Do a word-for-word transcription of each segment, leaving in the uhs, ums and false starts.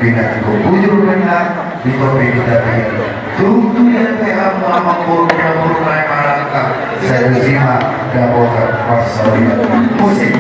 Pinantikhon bujur ma di topi ni tapian. Tung tudia pe hamu amangboru, boru na marangka, sai disi ma dapotan parsaulian. Musik.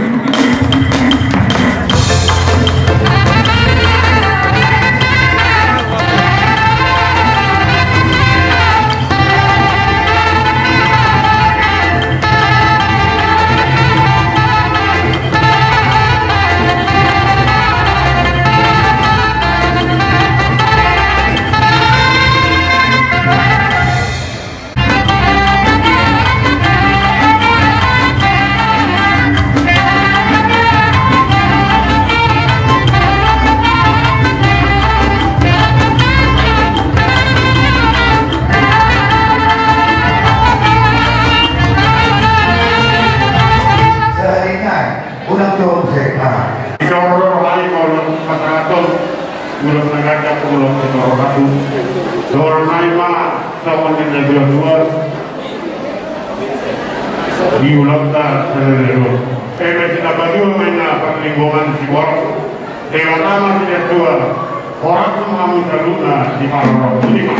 Unang jawab saya, ah. Jawab rohani, kalau pasangaton, ulos na ganda, ulos na rohatu. Dohor nai ma, songon ninna dua-dua. Di ulanta sadari on. Eme sina badua ma inna parlinggoman siborok. Dewata ma sina tua. Horas ma hamu saluhutna di parorok. Boti ma.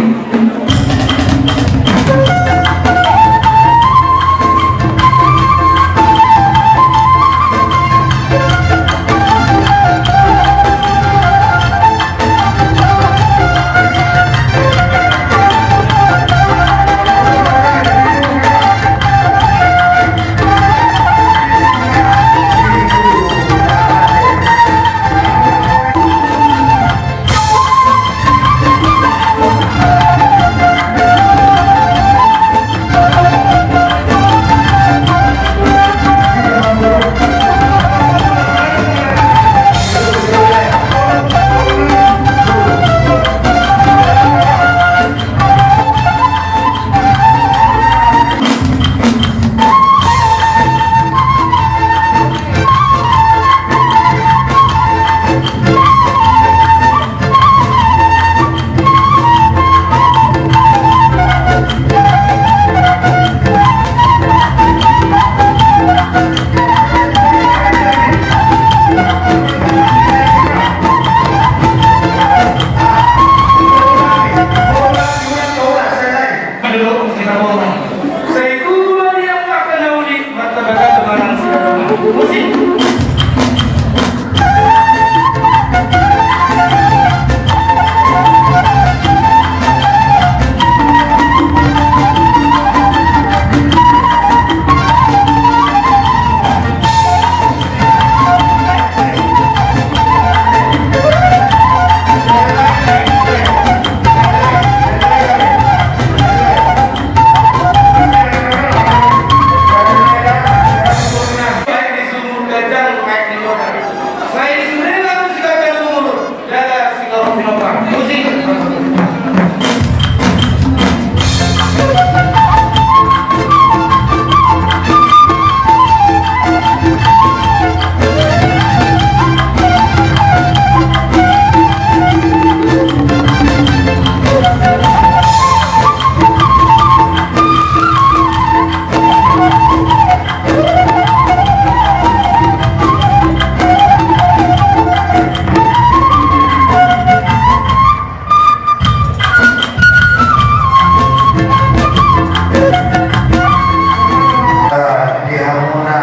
Di hamuna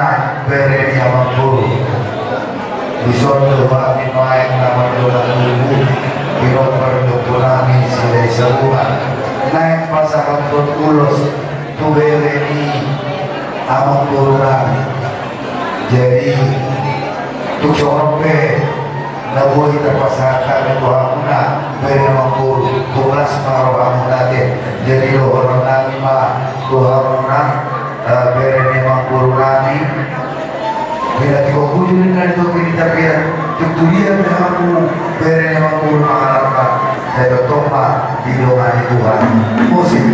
bere ni amangboru. Dison do hami nuaeng na mandongani tubu, di nomor do punami sidai sabungan. Naeng pasahathon ulos tu bere ni Amangboru nami. Jadi tung songon on pe na boi tarpasahat hami tu hamuna bere ni amangboru, tung las ma rohamuna ate. Jadi dohonon nami ma tu hamuna, eh, bere ni amangboru nami. Pinantikhon bujur ninna di topi ni tapian, tung tu dia pe hamu bere ni amangboru mangalangka, sai tongtong ma didongani Tuhan. Musik.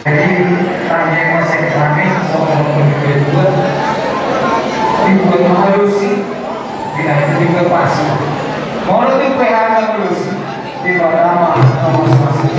Jadi, target masing kami, soal kedua, dibuat mahalusi, tidak dibuat pasi. Mau lebih P H K terus, di pertama, masing-masing.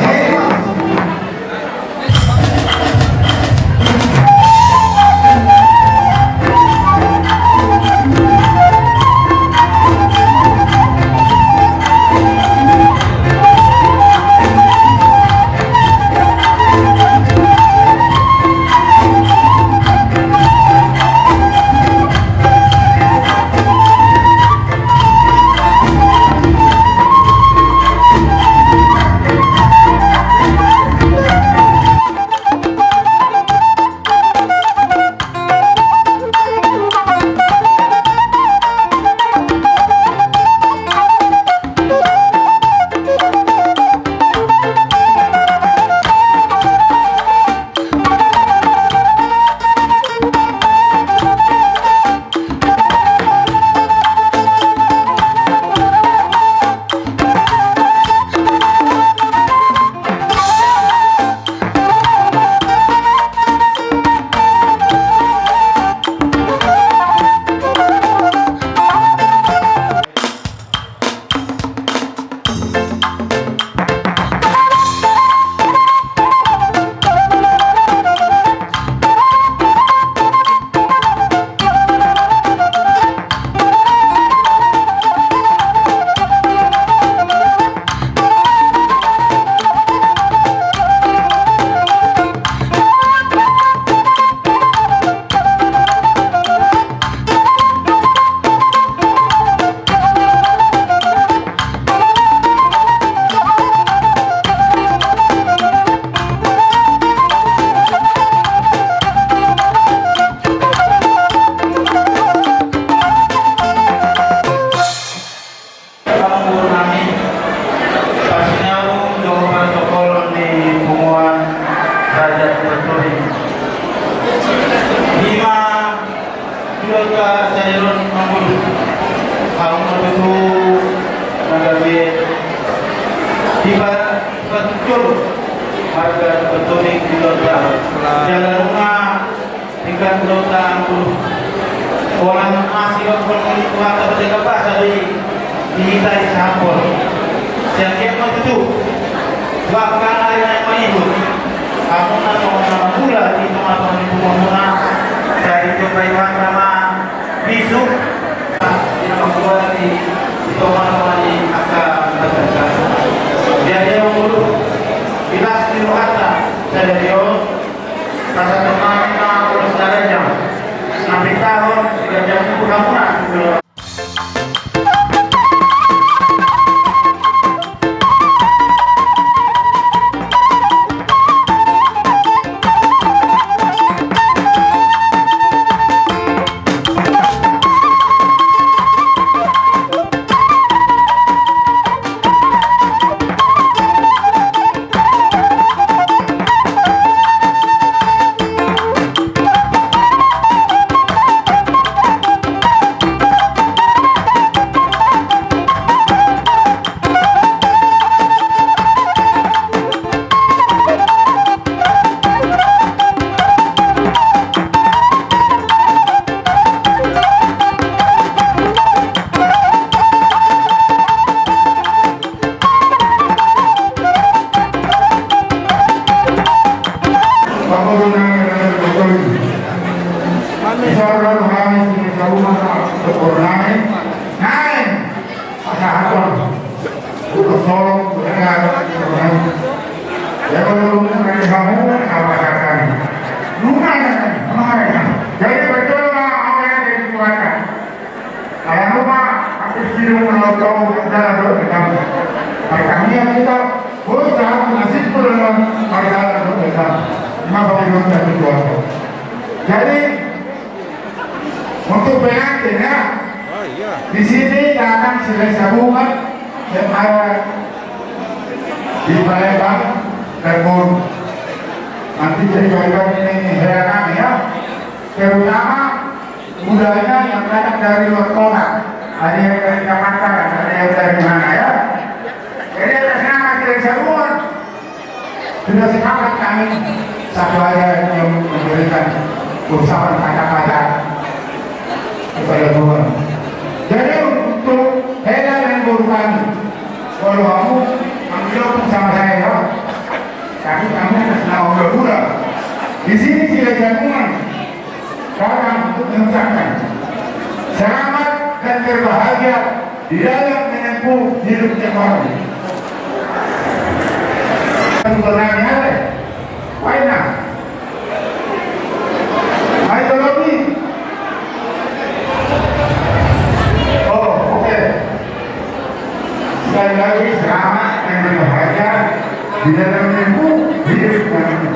Amangboru nami, pasinaung dohot partokolan ni punguan Raja Peturi. Ima, di angka sadari on, amangboru, hamu na tutu na gabe dipatunjul marga Peturi di Lontar. Jala nunga tingkat Lontar, amangboru. Orang asli, orang Batak, Batak apa saja di, di Italia, Singapura. Sian dia mah itu. Bahkan ari na mangihut, hamu na songon na mangula di tonga-tonga ni punguanmuna, sai ditombai hata ma bisuk, di na mangula di, di tonga-tonga ni angka Batak. Jadi, amangboru, jelas di rohanta sadari on, rasa tenang ma, terus ada jam. Nanti tahun, tiga jam itu hamuna. Tolong dengar. Ya, kalau lu dengar, kamu apa kata? Lu mana? Mana? Jadi betul lah apa yang ada di Tuhan. Kalau lu mah, habis hidup menonton, udah, udah, udah. Pertanian kita, bocah, nasib pun, udah, udah, udah. Maka hidup dari Tuhan. Jadi, untuk pengantin, ya. Oh, iya. Di sini datang si Lae Sabungan yang ada di Palembang dan Bogor. Nanti jadi Palembang ini heran, ya. Terutama budayanya yang datang dari luar kota. Ada yang dari Jakarta, ada yang dari mana, ya. Jadi atas nama si Lae Sabungan, sudah sepakat kami, satu aja yang memberikan ucapan kata-kata kepada Tuhan. Jadi untuk hela dan korban, kalau kamu ambil sama saya, ya. Tapi kamu atas nama udah pulang. Di sini si Lae Sabungan datang untuk mengucapkan selamat dan berbahagia di dalam menempuh hidup yang baru. Selamat hari. Baiklah. Hai, Tolopi. Oh, oke. Sekali lagi, selamat dan berbahagia di dalam menempuh hidup yang baru.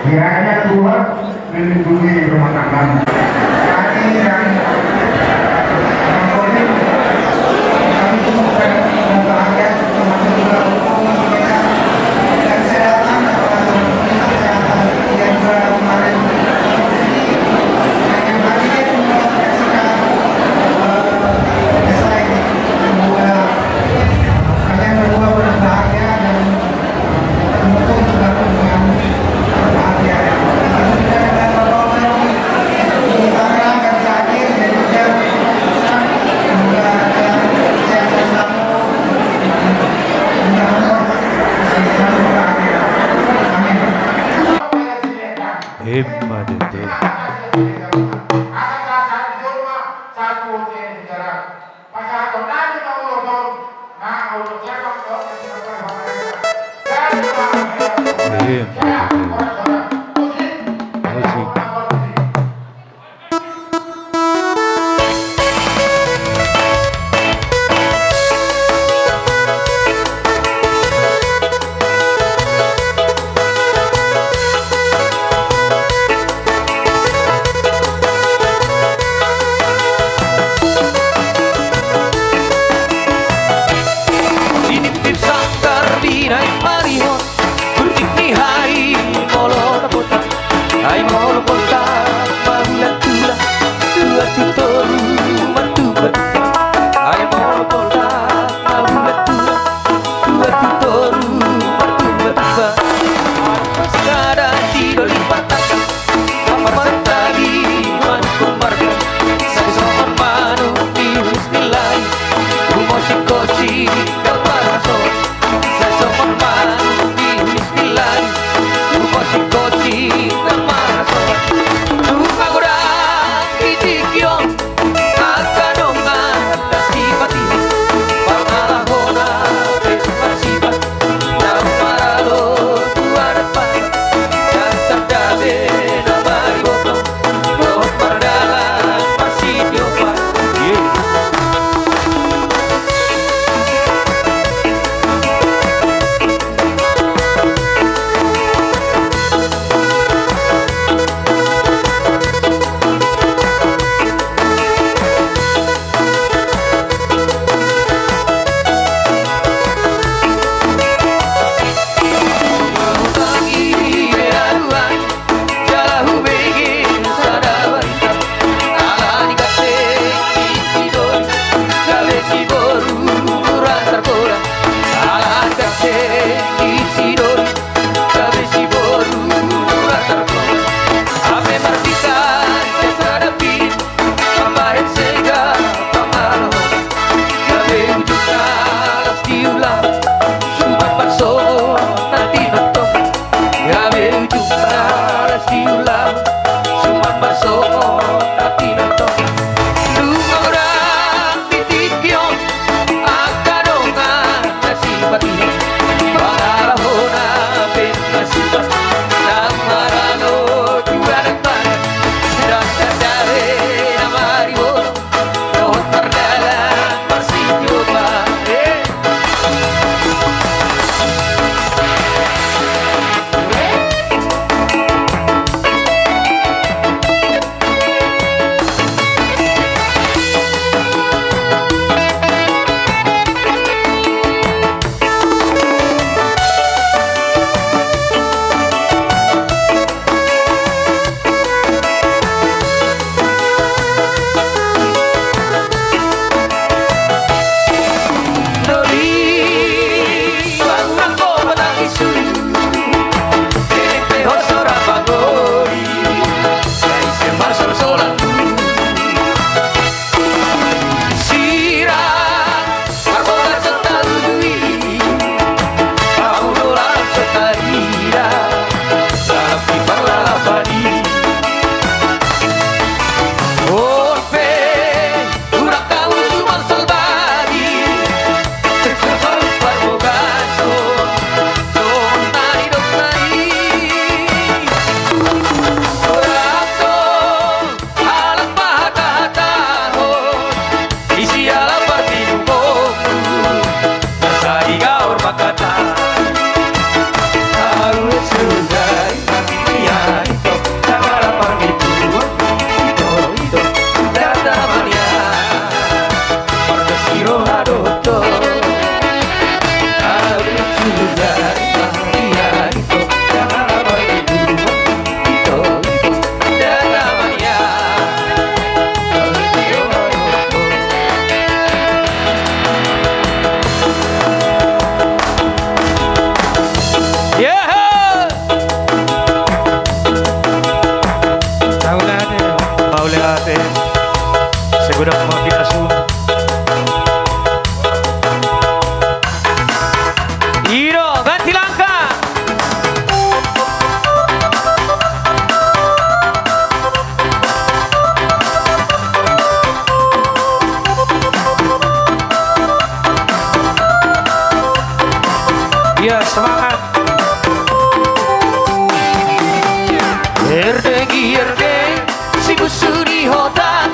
Kiranya Tuhan melindungi rumah tanggamu. Kami yang Emma tutu. Emma tutu. Musik. Sinimpir sanggar binaen marihon, burjik ni hami molo na potak. Ai molo potak ma bulan tulang, dua tu toru martupa-tupa. Ai molo potak ma bulan tulang, dua tu toru martupa-tupa. Ai pas sada sidoli patangka, amang martagi manuk marga. Sai songon manuk di bismillah, umosik-osik ndang marsosoan. Sai songon manuk di bismillah, umosik-osik ndang marsosoan. Nunga godang di tingki on, Godang ma pinasuna. I do, ganti langkah. Iya, semangat. Erdeng i erdeng, si busu ni hota,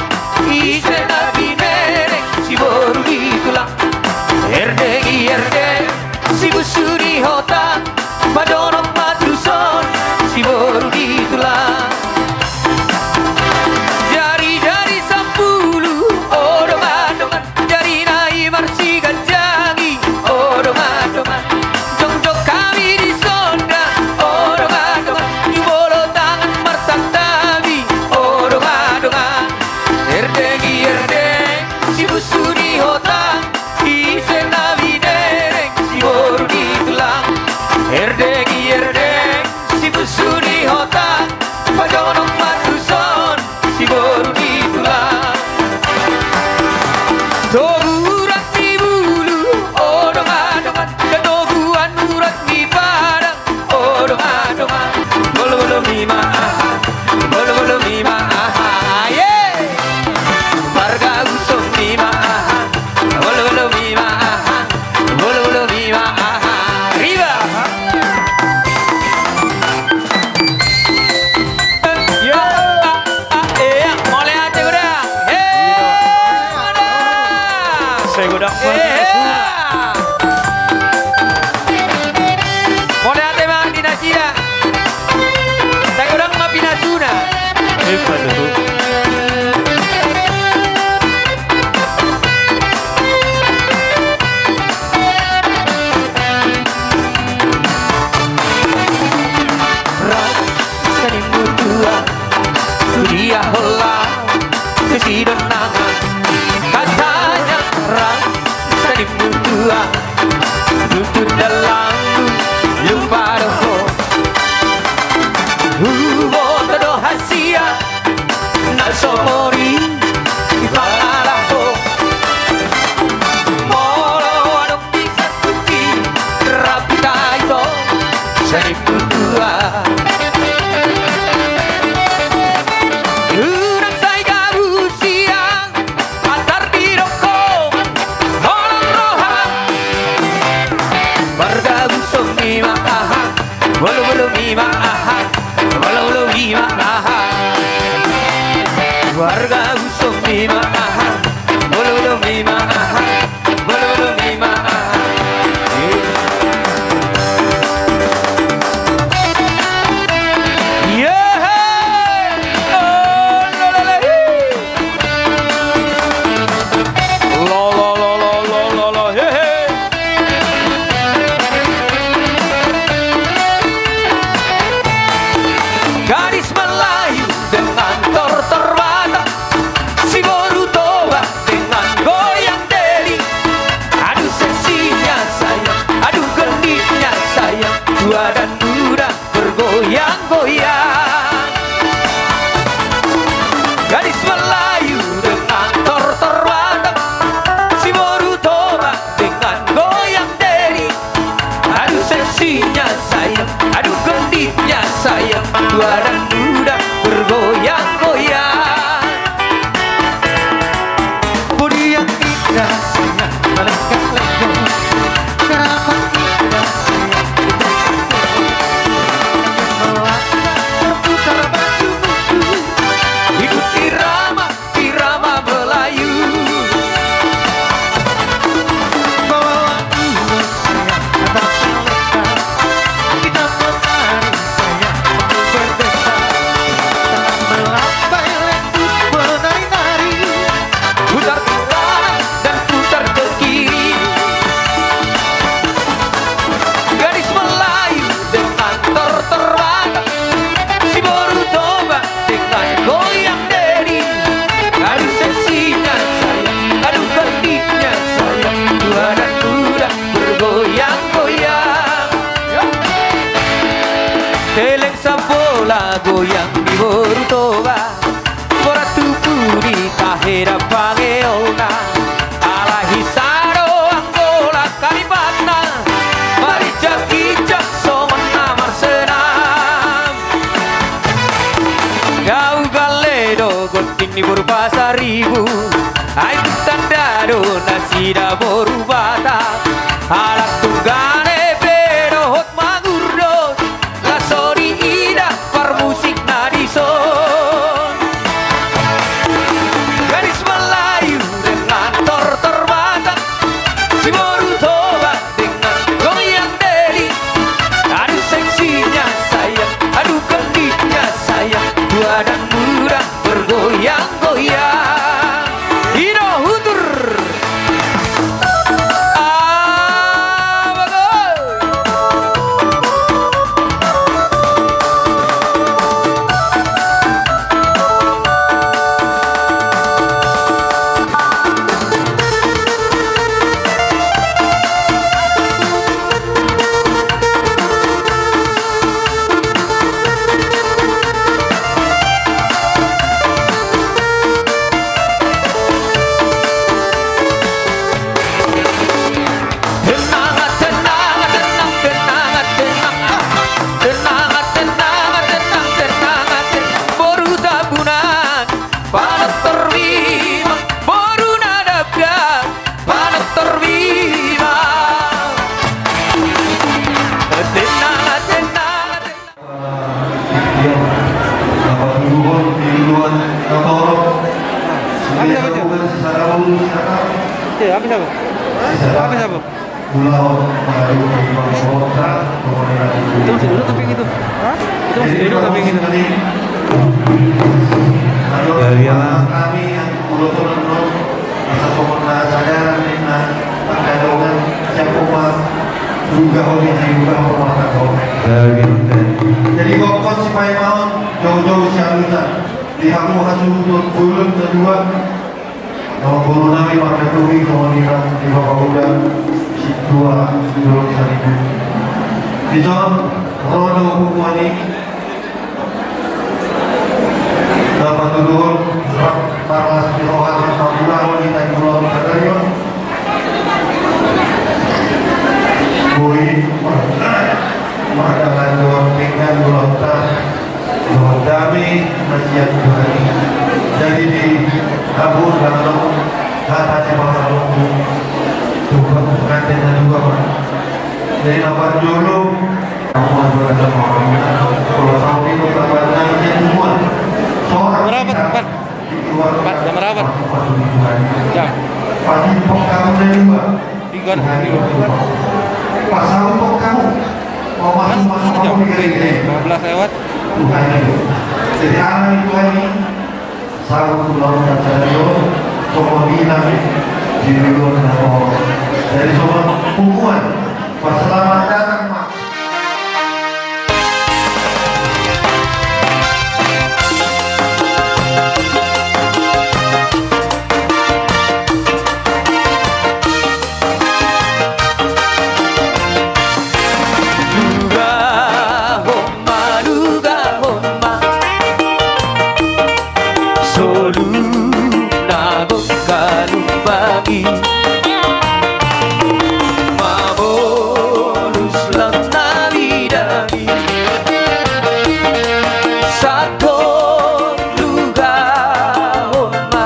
ise na binereng, si boru ni tulang. Erdeng i erdeng, si busu ni hota, pajonok ma tuson, si boru ni tulang. Jari-jari sampulu, o dongan-dongan, jari na i marsiganjang i, o dongan-dongan. Jongjong hami di son da, o dongan-dongan. Jumolo tangan marsantabi, o dongan-dongan. Erdeng i erdeng, si busu ni hota, ise na binereng, si boru ni tulang. Erdeng i erdeng, si busu ni hota, pajonok ma tuson, si boru ni tulang. Togu urat ni bulu, o dongan-dongan, da toguan urat ni padang, o dongan-dongan. Bolbolom i ma aha, bolbolom i ma aha, aye. Pargabuson i ma aha, bolbolom i ma aha, bolbolom i ma aha. Riba. Yo, a, a, e, a, mauliate godang. He, godang. Sai godang. E, e, a. Mauliate ma di nasida. Sai godang ma pinasuna. Epa tutu. Rap sanimu tulang, tu dia holan, tu sidongan. Katanya rap sanimu tulang, tuntut dalanmu lupa do ho. Huboto do hasian na so mori di pangalaho. Molo adong di santuki rap hita ito sanimu tulang. Unang sai gabu sian Antar didok ho, holong roha. Pargabuson i ma aha, bolbolom i ma aha, bolbolom i ma aha. Pargabuson i ma aha, bolbolom i ma aha, bolbolom i ma aha. Yehe. Oh, la, la, la, hi. La, la, la, he, he. Gadis Melayu dengan tortor Batak, si boru Toba dengan goyang diri. Aduh seksinya sayang, aduh gendutnya sayang, tua dan muda bergoyang-goyang. Gadis Melayu dengan tortor Batak, si boru Toba dengan goyang diri. Aduh seksinya sayang, aduh gendutnya sayang, tua dan muda bergoyang-goyang. Budi yang indah sayang, melengkung-lengkung. Keramat indah sayang, melangkah berputar baju mutu. Ikut irama, irama Melayu. Bawa lagu sayang, kata saleka. Kita menari sayang, merdeka. Tangan melambai, lengkung menari-nari. Putar ke kanan dan putar ke kiri. Gadis Melayu dengan tortor Batak, si boru Toba dengan goyang diri. Aduh seksinya sayang, aduh gendutnya sayang, tua dan muda bergoyang-goyang. Teleng sabola goyang di boru Toba. Borat tu pudi tahera pange Daugalle do gondang ni boru Pasaribu, ai tanda do nasida boru Batak. Ala tunggane pe dohot mangurdot, laos so diida parmusikna dison. Gadis Melayu dengan tortor Batak, si boru Toba dengan goyang deli. Aduh seksinya sayang, aduh gendutnya sayang, tua dan muda bergoyang-goyang. Ido hutur. Ah, bagus. Tenang, tenang, tenang, tenang, tenang. Tenang, tenang, tenang, tenang, tenang. Boru Tabunan, Panortor Bima, boru Nadabga, Panortor Bima. Tenang, tenang, tenang. Iya. Apa dulu, di luar, apa orang? Apa siapa itu? Iya, apa siapa? Apa siapa? Ulaon mangadu di Bangkota, pemerintah itu. Itu masih duduk tapi gitu. Hah? Itu masih duduk tapi gitu. Jadi, kami yang ulos asa pemerintah sadar, nah, perkadongan siapa, Pak? Juga oleh juga pemerintah. Jadi, pokok si paimaon, jauh-jauh si alusan. Di hamu hasuhuton bolon sadua. Nama guru nami marga Turi, songon i nang di Bapa Uda, Sintua, Durung Saribu. Dison, ro do punguan i. Nama tuduhon, rap, marlas di roha, rap, marlas di roha, di tai pulau, di sadarion. Boi, marga, marga lanjut, dengan pulau, Dohot dame na sian Tuhan i. Jadi di hamu na adong hata ni pasahatonku. Coba pengantin na dua ma. Jadi na parjolo. Kamu adalah sama orang. Kalau tahu itu kapan nanti semua. Seorang. Berapa, Pak? Pak, jam berapa? Jam. Pagi pok kamu na dua. Tiga, tiga. Pasal untuk kamu. Mau masuk, masuk, masuk, masuk, tiga, tiga. Lima belas lewat. Bukan itu. Jadi, anak itu ini, sahur pulang ke Cario, soal bilang, di dulu, kenapa? Jadi, soal punguan. Pas selamat datang, Mak. Lugahon ma, lugahon ma. Solu na gok kalumbangi. Mabolus lam na bidani. Sangkot lugahon ma.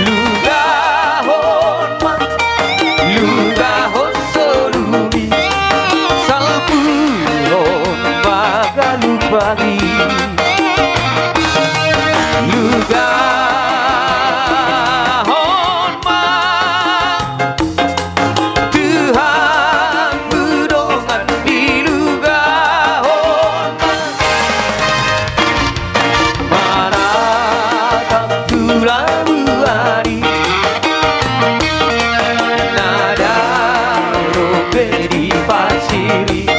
Lugahon ma. Lugahon solu i. Salpuhon ma kalumbangi. Lugahon ma. Tuhan, tu dongan di lugahon ma. Manatap tu labuan i. Na dao dope di pasir i.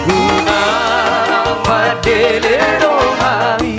Huna mandele do hami.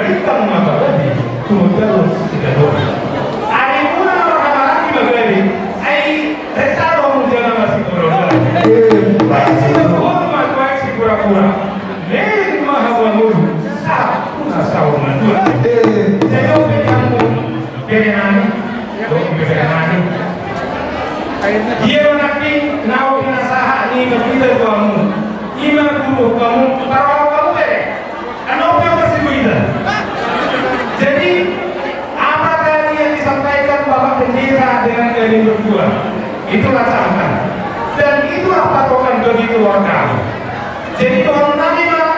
Hita ma bagadi, tumundalhon siganup. Ari muna marhahamaranggi bagadi, ai renta do hamu jala masih korona. Eh, masih korona. Matuai si pura-pura. Leleng ma hamu mangolu, sahat tu na saur matua. Eh. Jadi oke hamu. Bere nami, dohot bere nami. Dia nanti nau pinasahat ni kapita tu hamu. Ima guru hamu, parau hamu bere. Anu pe masih kuita. Jadi apa tadi yang disampaikan Bapak Pendeta dengan kalian berdua? Itulah camkan. Dan itulah patokan bagi keluarga. Jadi tolong nanti, Pak,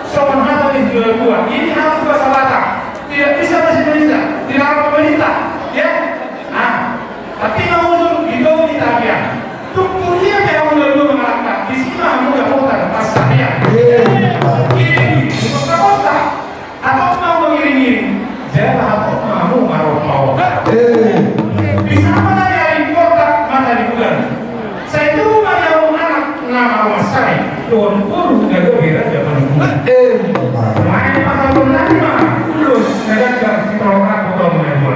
sopan hati di dua-dua. Ini harus bahasa Batak. Tidak bisa bahasa Indonesia, tidak ada pemerintah, ya. Nah, tapi mau ujung di dong di tapian. Tuk kuria pe hamu lalu mengalahkan, di sini hamu dapotan pas tapian. Ini, di kota-kota, atau mau mengiring-iring, jangan hamu mau marok-marok. Bisa apa tadi hari kota, mata di bulan. Sai tubu ma di hamu anak na marroha sari, dohot boru na gabe raja panungkunan. Maen pasahaton nami ma ulos na ganggang sitoloan tu hamu na dua.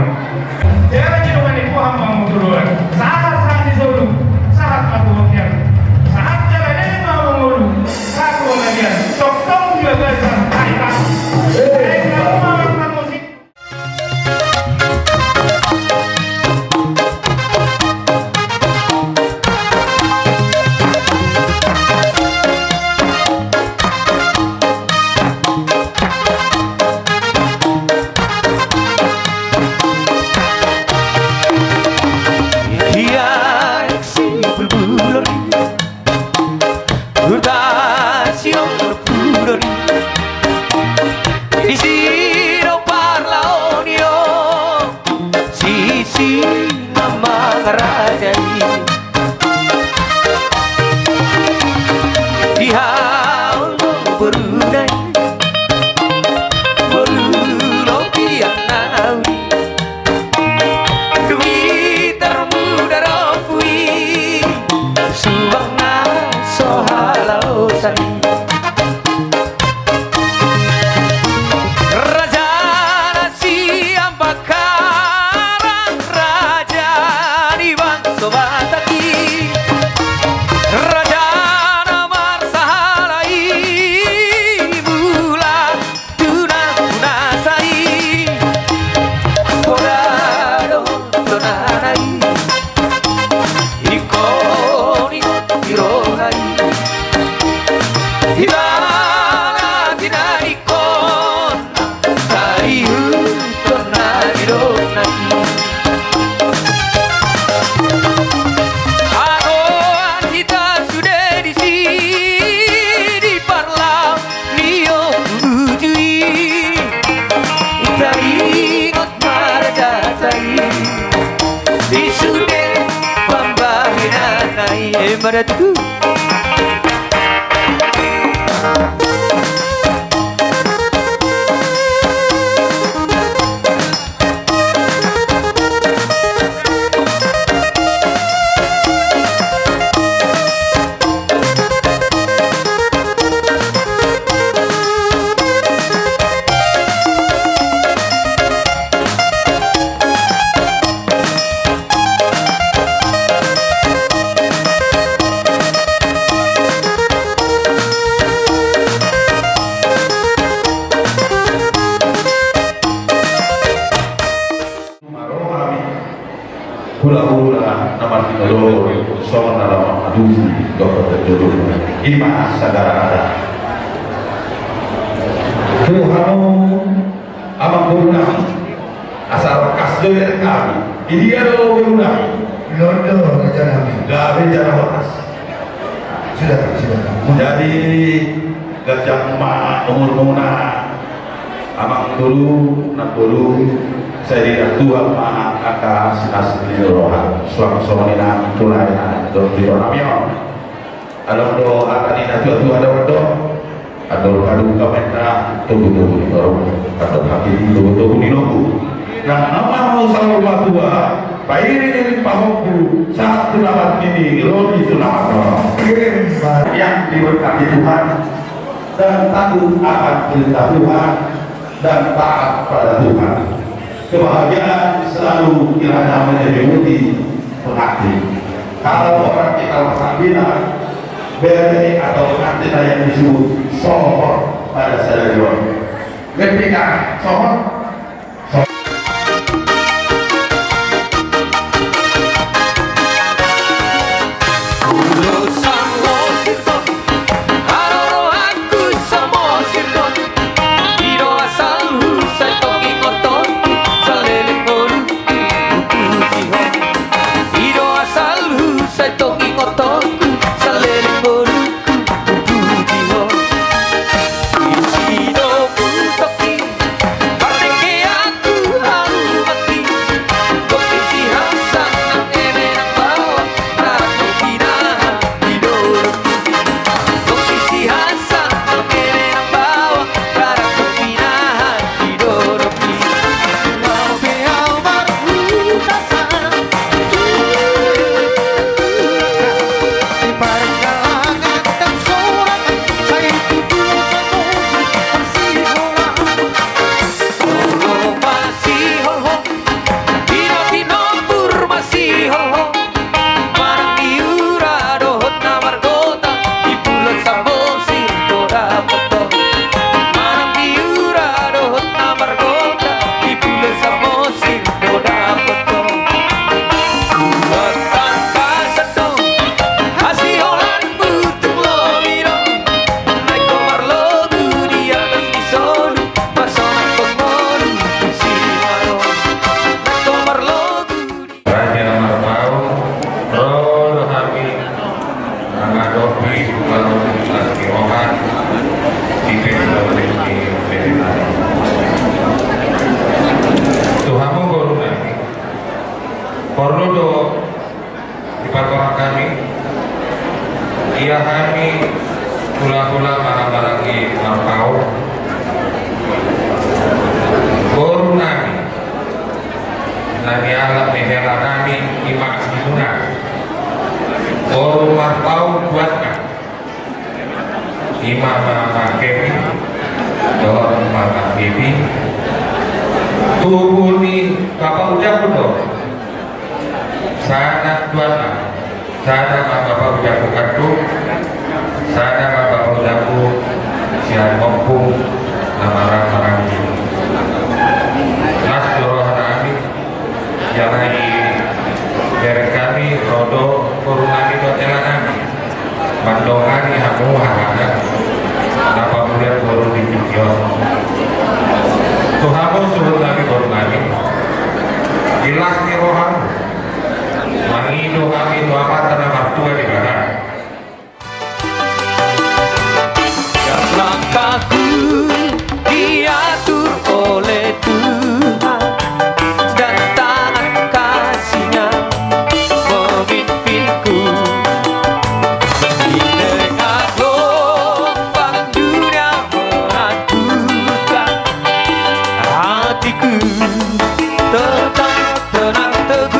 Jala di dongan ni Tuhan ma mangolu tudoan. Sahat-sahat ni solu, sahat ma tu bontean. Sahat jala leleng ma mangolu, sahat tu bontean. Tongtong di bagasan ari Minggu. Leleng ma mangolu musik. Ia si bulbul on. Huta siompu doli. Disi do parlahon i, sisi na mangarajai. Dihaol do boruna i, boru do pian na nauli. Dung i tarmuda do pui, subang na so halaosan i. Raja na sian Bangkalan, raja ni bangso Batak i, raja na marsahala i, mula tu na punasa i, poda do tonana i, ingkon ingot di roha i. Hita na tinadingkon, taihuthon na nidokna i. Agoan hita sude disi di parlahon ni ompu buju i, taringot ma raja ta i di sude pambahenanna i. Emma da tutu. Maroha mi hula-hula na marhitoloho songon na laho mangadusi dohot jolma. I ma sada adat. Tu hamu amangboru nami, asa rongkap do i hami. Idia do boru nami? Londo raja nami. Gabe jala horas. Sudah, sudah. Jadi ganjang ma umurmuna. Amangboru, namboru, sai diida Tuhan ma angka sinasina ni roha, suang songon i nang tu lae nami dohot tu ito nami on. Adong do hata ni na tua-tua, adong do: Andor halumpang ma inna togu-togu ni toru, andor haki togu-togu ni nogu. Nang na marsaur matua, pairing-iring pahompu, sahat tu na marnini, ro di tu na marnono. Yang diberkati Tuhan dan taat akan perintah Tuhan. dan taat pada Tuhan. Kebahagiaan selalu kiranya meliputi pengantin. Kalau orang kita masak bina, bere atau pengantin yang disebut sohor pada sadari on. Ketika sohor, Raja Marpaung, ro do hami mangadopi lalu di roha di pesta ni bere nami. Tu hamu boru nami, porlu do dipatorang hami, ia hami hulahula marhahamaranggi Marpaung, boru nami, na nialap ni hela nami, ima nimuna boru Marpaung buatna. Ima ma Kemi dohot ma Bibi. Tubu ni bapa ujaku do. Sada tuana, sada ma bapa ujaku kandung, sada ma bapa ujaku sian ompung na marhahamaranggi. Las do roha nami, jala i bere nami ro do boru nami dohot hela nami mandongani hamu hahana na pamulian boru di tingki on. Tu hamu suhut nami boru nami, di las ni rohamu mangido hami tu Amanta na martua Debata. Langkahku diatur oleh Tuhan, dan tangan kasih-Nya memimpinku. Di tengah gelombang dunia menakutkan, hatiku tetap tenang teguh.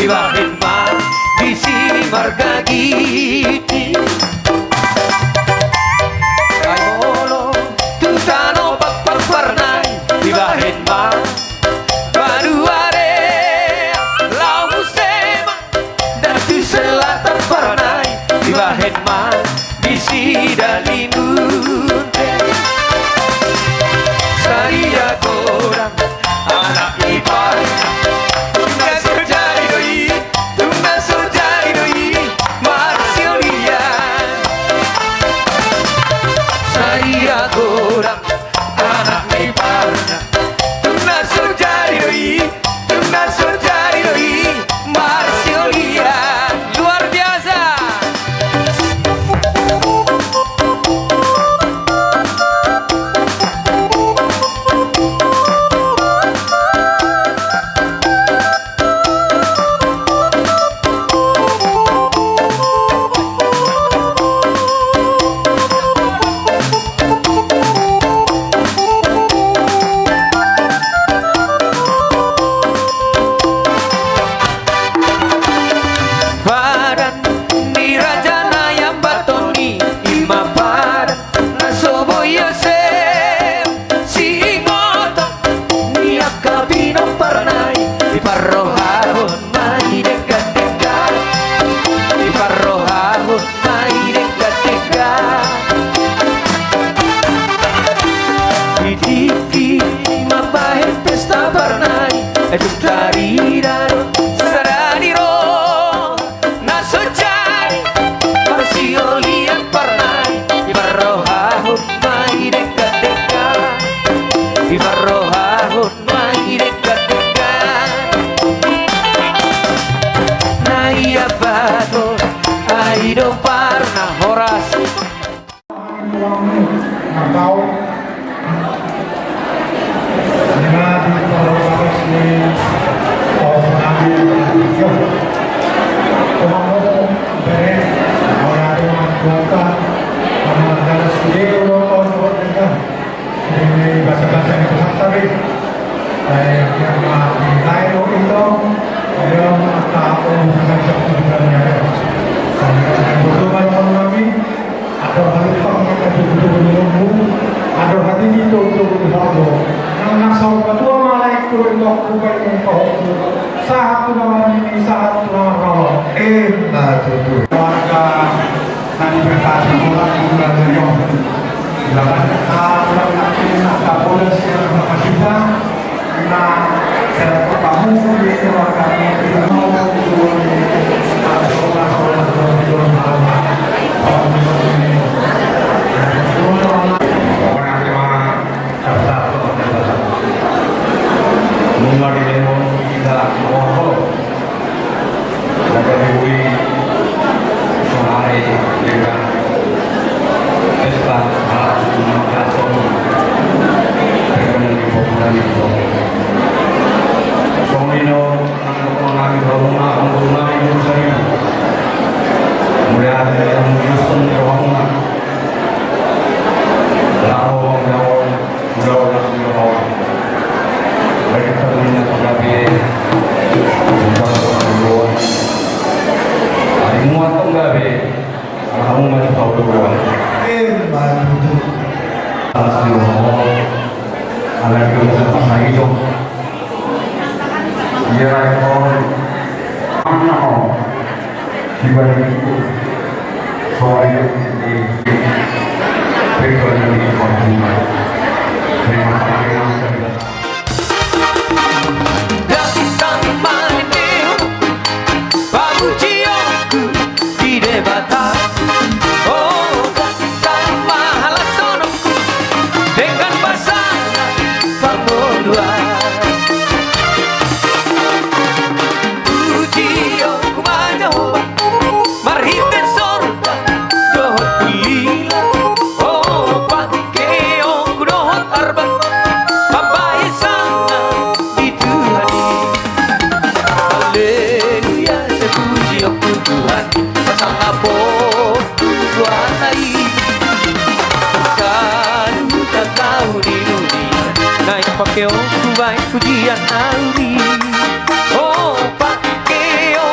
Bahen ma disi marga Giti. Ai molo tu tano Pakpak parnai, dibahen ma Baduare, laho muse ma da tu selatan parnai, dibahen ma disi Dalimunte. Sadia godang anak iparna, tung na so jadi do i, tung na so jadi do i marsiolian. Sadia godang anak iparna, tung na so jadi do i, tung na so jadi do i marsiolian. Luar biasa. Padan ni raja na i ambaton i, i ma padan na so boi ose. Siingoton ni angka pinomparna i, diparrohahon ma i denggan-denggan, diparrohahon ma i denggan-denggan. Di tingki mambahen pesta parnai, ai tung tarida do sada ni roha na so jadi marsiolian parnai, diparrohahon ma i denggan-denggan, diparrohahon ma i denggan-denggan. Na i ambaton, ai do parna horas. Andor hatiha i tongtong di ho do. Nang na saur matua ma laengku, ringkotku, paimungka ho. Sahat tu na marnini, sahat tu na marnono. Emma tutu. Warga na diberkati Tuhan, keluarga Yong. Silakan. Ah, Tuhan, nanti minta poda siang sama kita. Songon i do nang dohonon nami tu hamuna, amang tu nami, muse i. Mauliate ma hamu di son ni rohamuna. Laho manjalo ulaon na sumbaon. Baik, terminal pagabe. Ulaon na sumbaon. Ari muat pagabe. Ala hamu ma tu paulu-uluan. Emma tutu. Alas ni roha, ala ni roha sama saido. Ia raihon. Mana ho? Sibalik itu. Soalnya ini. Pegang ini. Terima kasih. Datang ma ningkon pamujionku di Debata. Oh, datang ma halashononku dengan basana pangoluan. Pujionku ma Jahowa marhite sorban dohot pilila. Oh, pangkeonku dohot arba pambahesan na di Tuhan i. Haleluya, sai pujionku Tuhan, pasangapon Tuhan i. Saluhut angka uli-uli naeng pangkeonku baen pujian na uli. Oh, pangkeon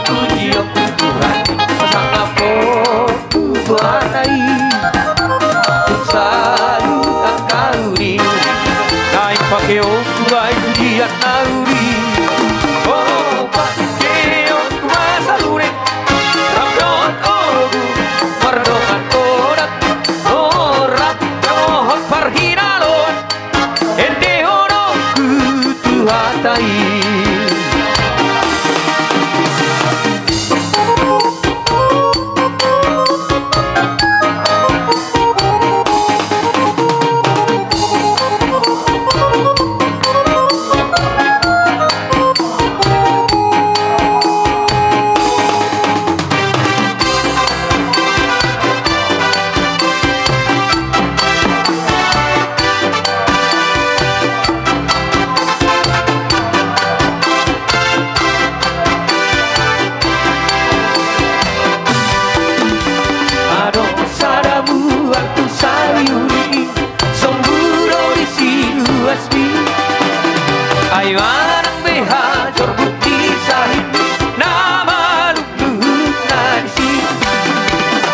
Pujion tu Tuhan, pasangaphon tu Tuhanta i. Tung saut angka uli, naeng pakeon tu aek pujian na uli. O, pakeon tu masa lureng, rap dohot obu, mardongan odat, o, rap dohot parhinaloan. Endehononku tu hata i. Adong sada mual tu sari uli, somburo di siluas ni. Ai manang be hajorbut di sahit, na malum luhutna disi.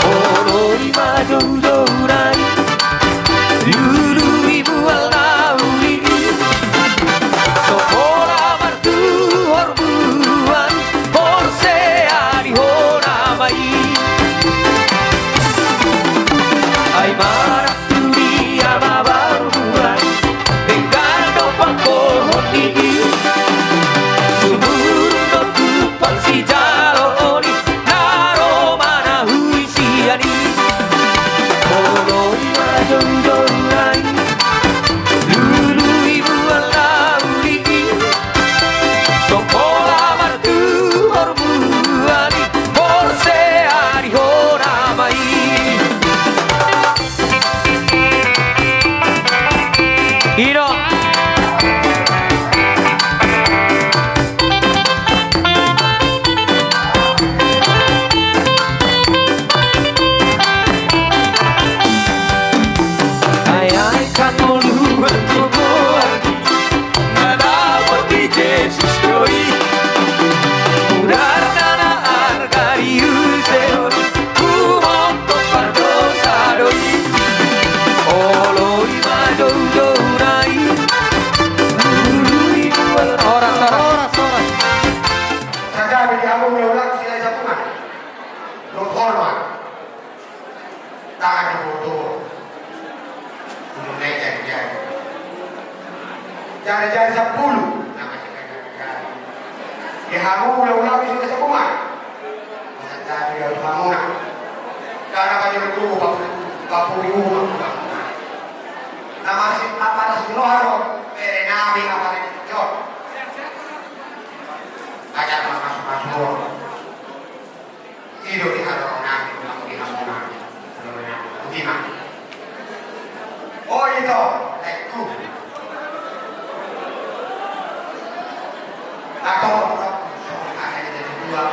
Olo i ma joujou nai, lului mual na uli i. So pola martuhor buan, porsea di hona ma i. Ai manang tu dia ma baru bulan, denggan do pangkohon ni i. Sumurung do tumpal sijalo on i, na ro manahui sian i. Olo i ma joujou nai, lului mual na uli i. So pola martuhor buan i, porsea di hona ma i. I do. Ai angka tolu angka boan na dapot di Jesus do i. Mudarna na arga di use on, humophop pardosa do i. Olo i ma joujou nai, lului mual. Horas, horas. Horas, horas. Sada be di hamu na ulaon sian Sapungan. Dohot hormat. Tangan di boto. Ujung naik jari-jari. Jari-jari sampulu. Nama si jari-jari. Di hamu ulaon sian Sapungan. Masa jari di hamu na. Karena banyak dulu bapu, bapu di rumah. Nama si apa nasi noharo. Pere nami apa nasi jor. Ajak masuk-masuk. I do di haroro nami, di hamu nami. Boti ma. O ito, laengku. Atau, so, ada yang jadi dua.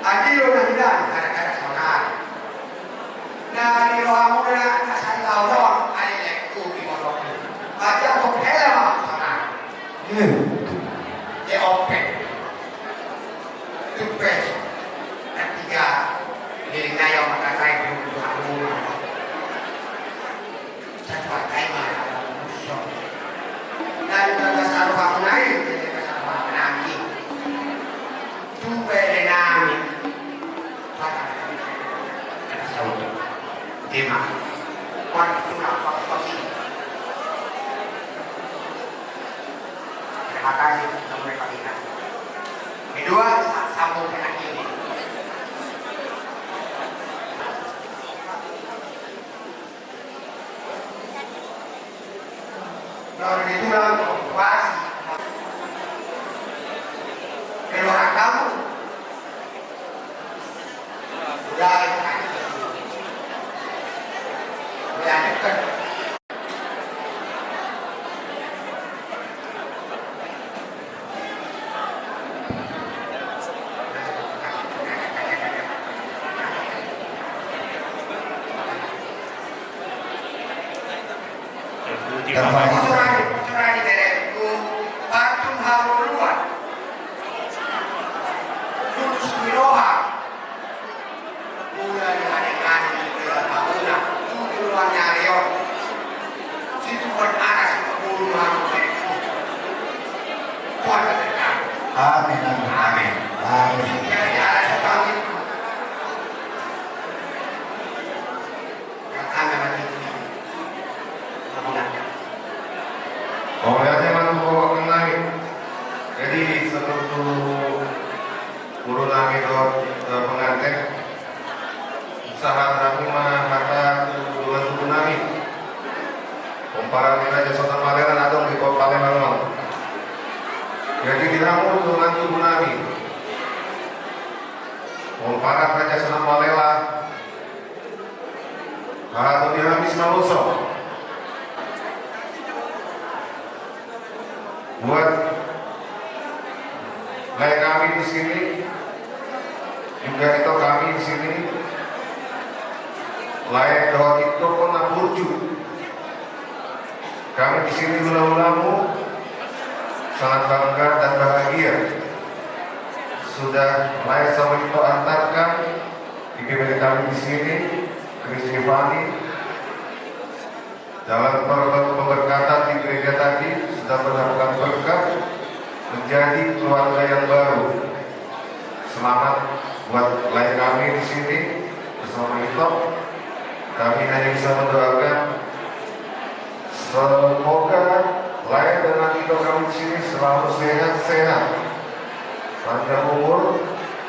Adilo na hilang, gara-gara saudara. Na di rohamuna na sai laho on, ale laengku, di pondokku. Baca tu hela ma saudara. Hmm. Dia open. Tupes. Ketiga, nilai yang mengatakan itu Tuhan. Satu atai mana musuh. Dan kata saruh aku naik, jadi kata saruh aku naik. Tu pere nami. Kata saruh. Terima. Waktu apa posisi? Terima kasih, Tuhan memberkati kita. Kedua, sa-, sambung dengan ini. Kalau begitu, lalu, pas. Keluaran kamu. Udah, udah, udah. Paturani, paturani berengku, patung hauluan. Lulus Guru nami dohot, eh, pengantin. Sahat hami ma hata tu dongan tubu nami. Pomparan ni Raja Sonang Malela na adong di Kota Palembang on. Jadi di hamu dongan tubu nami. Pomparan Raja Sonang Malela. Hata ni hami Simangunsong. Buat lae kami di sini, juga ito kami di sini, lae dohot ito na burju. Kami di sini hula-hulamu sangat bangga dan bahagia sudah lae sama ito antarkan ibu kami di sini, Chris Giovanni, dalam per-, pemberkatan di gereja tadi sudah mendapatkan berkat menjadi keluarga yang baru. Selamat buat lae kami di sini bersama ito. Kami hanya bisa mendoakan semoga lae dan ito kami di sini selalu sehat-sehat, panjang umur,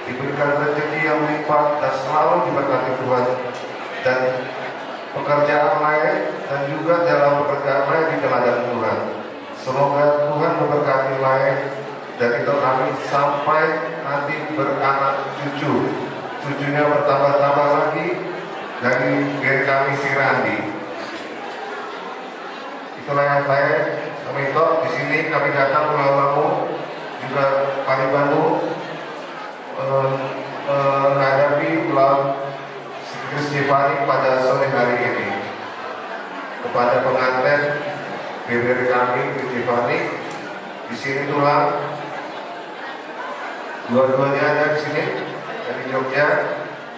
diberikan rezeki yang melimpah dan selalu diberkati Tuhan dan pekerjaan lae dan juga dalam pekerjaan lae di teladan Tuhan. Semoga Tuhan memberkati lae dan ito kami sampai nanti beranak cucu. Cucunya bertambah-tambah lagi dari, dari kami si Randi. Itulah yang saya kami tok di sini, kami datang ulang lamu juga kami bantu, eh, eh, menghadapi ulang Chris Giovanni pada sore hari ini. Kepada pengantin bibir kami Chris Giovanni di sini tulang, dua-duanya ada di sini dari Jogja,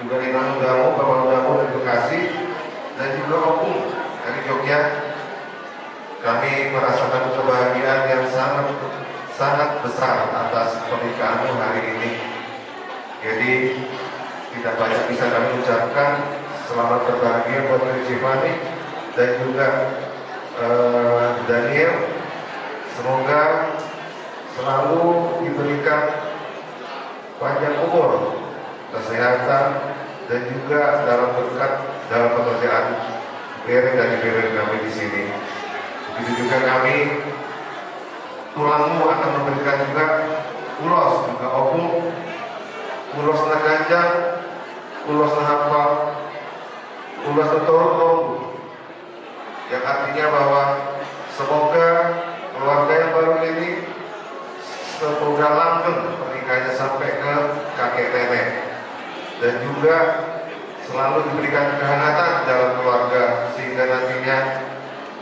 juga inang udamu, bapak udamu dari Bekasi, dan juga opung dari Jogja. Kami merasakan kebahagiaan yang sangat, sangat besar atas pernikahanmu hari ini. Jadi, tidak banyak bisa kami ucapkan selamat berbahagia buat Chris Giovanni dan juga, eh, Daniel. Semoga selalu diberikan panjang umur, kesehatan, dan juga dalam berkat dalam pekerjaan bere dan bibir kami di sini. Begitu juga kami, tulangmu akan memberikan juga ulos, juga opung, ulos na ganjang, ulos na hampang, ulos na torop. Yang artinya bahwa semoga keluarga yang baru ini semoga langgeng pernikahannya sampai ke kakek nenek, dan juga selalu diberikan kehangatan dalam keluarga sehingga nantinya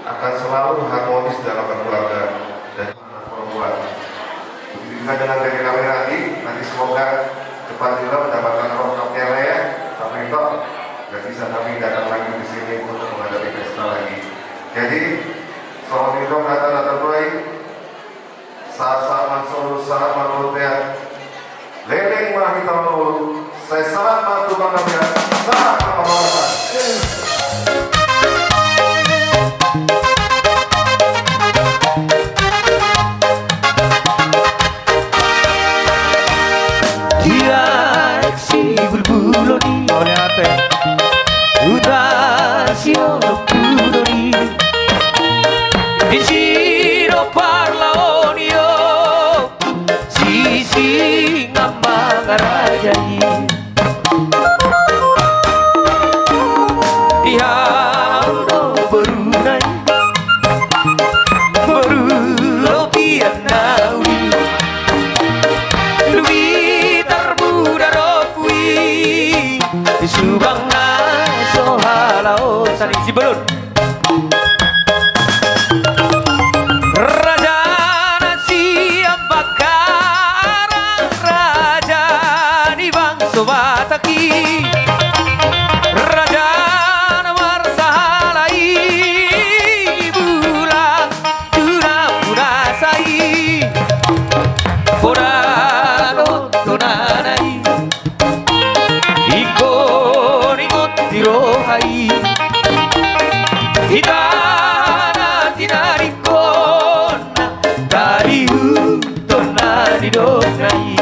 akan selalu harmonis dalam berkeluarga dan perempuan. Begitu juga dengan dari kami nanti, nanti semoga cepat juga mendapatkan lengkapnya lah ya, sampai itu nggak bisa kami datang lagi di sini untuk menghadapi pesta lagi. Jadi, soal itu kata-kata baik, sahat-sahat ma solu, sahat ma bontean. Leleng ma hita mangolu, sai sahat ma tu panggabean, sahat ma panggabean. Diaek sibulbulon i. Oniate. Huta siolop hudon i. Disi do parlahon i o. Sisingamma raja i. Di hamu do boruna i. Boru lobian na uli. Lubitar muda ropu i. Subang na so halaosan i. Sibolon. Raja na sian Bangkaran, raja ni bangso Batak i, raja na marsahala i, mulak tu nampuna sa i, bona do tonana i. Ingkon ingot di roha i. Hita na tinadingkonna, talihuthon na nidokna i.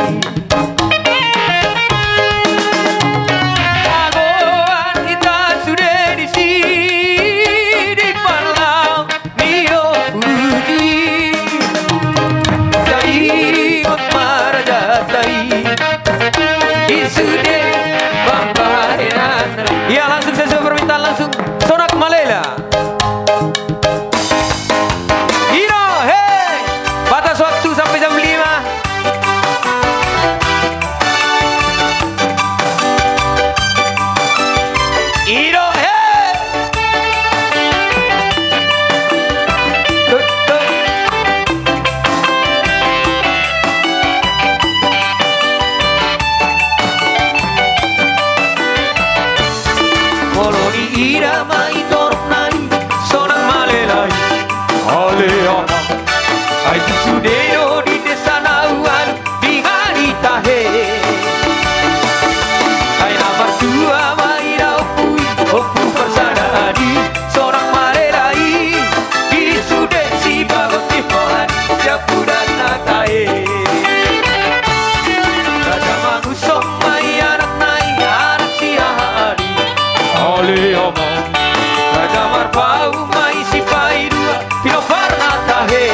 Ida ma i torop na i, sonang malelai. Ale ama. Ai tu sude do di desa na ualu di ngani tahe. Ai na martua ma ida ompu i, ompu parsada adi, sonang malelai. Di sude sibagot i holan siapudan na tahe. Raja mangusom ma i anakna i, anak si aha adi. Ale ama. Raja marpaung ma i sipaidua, pinompar na tahe.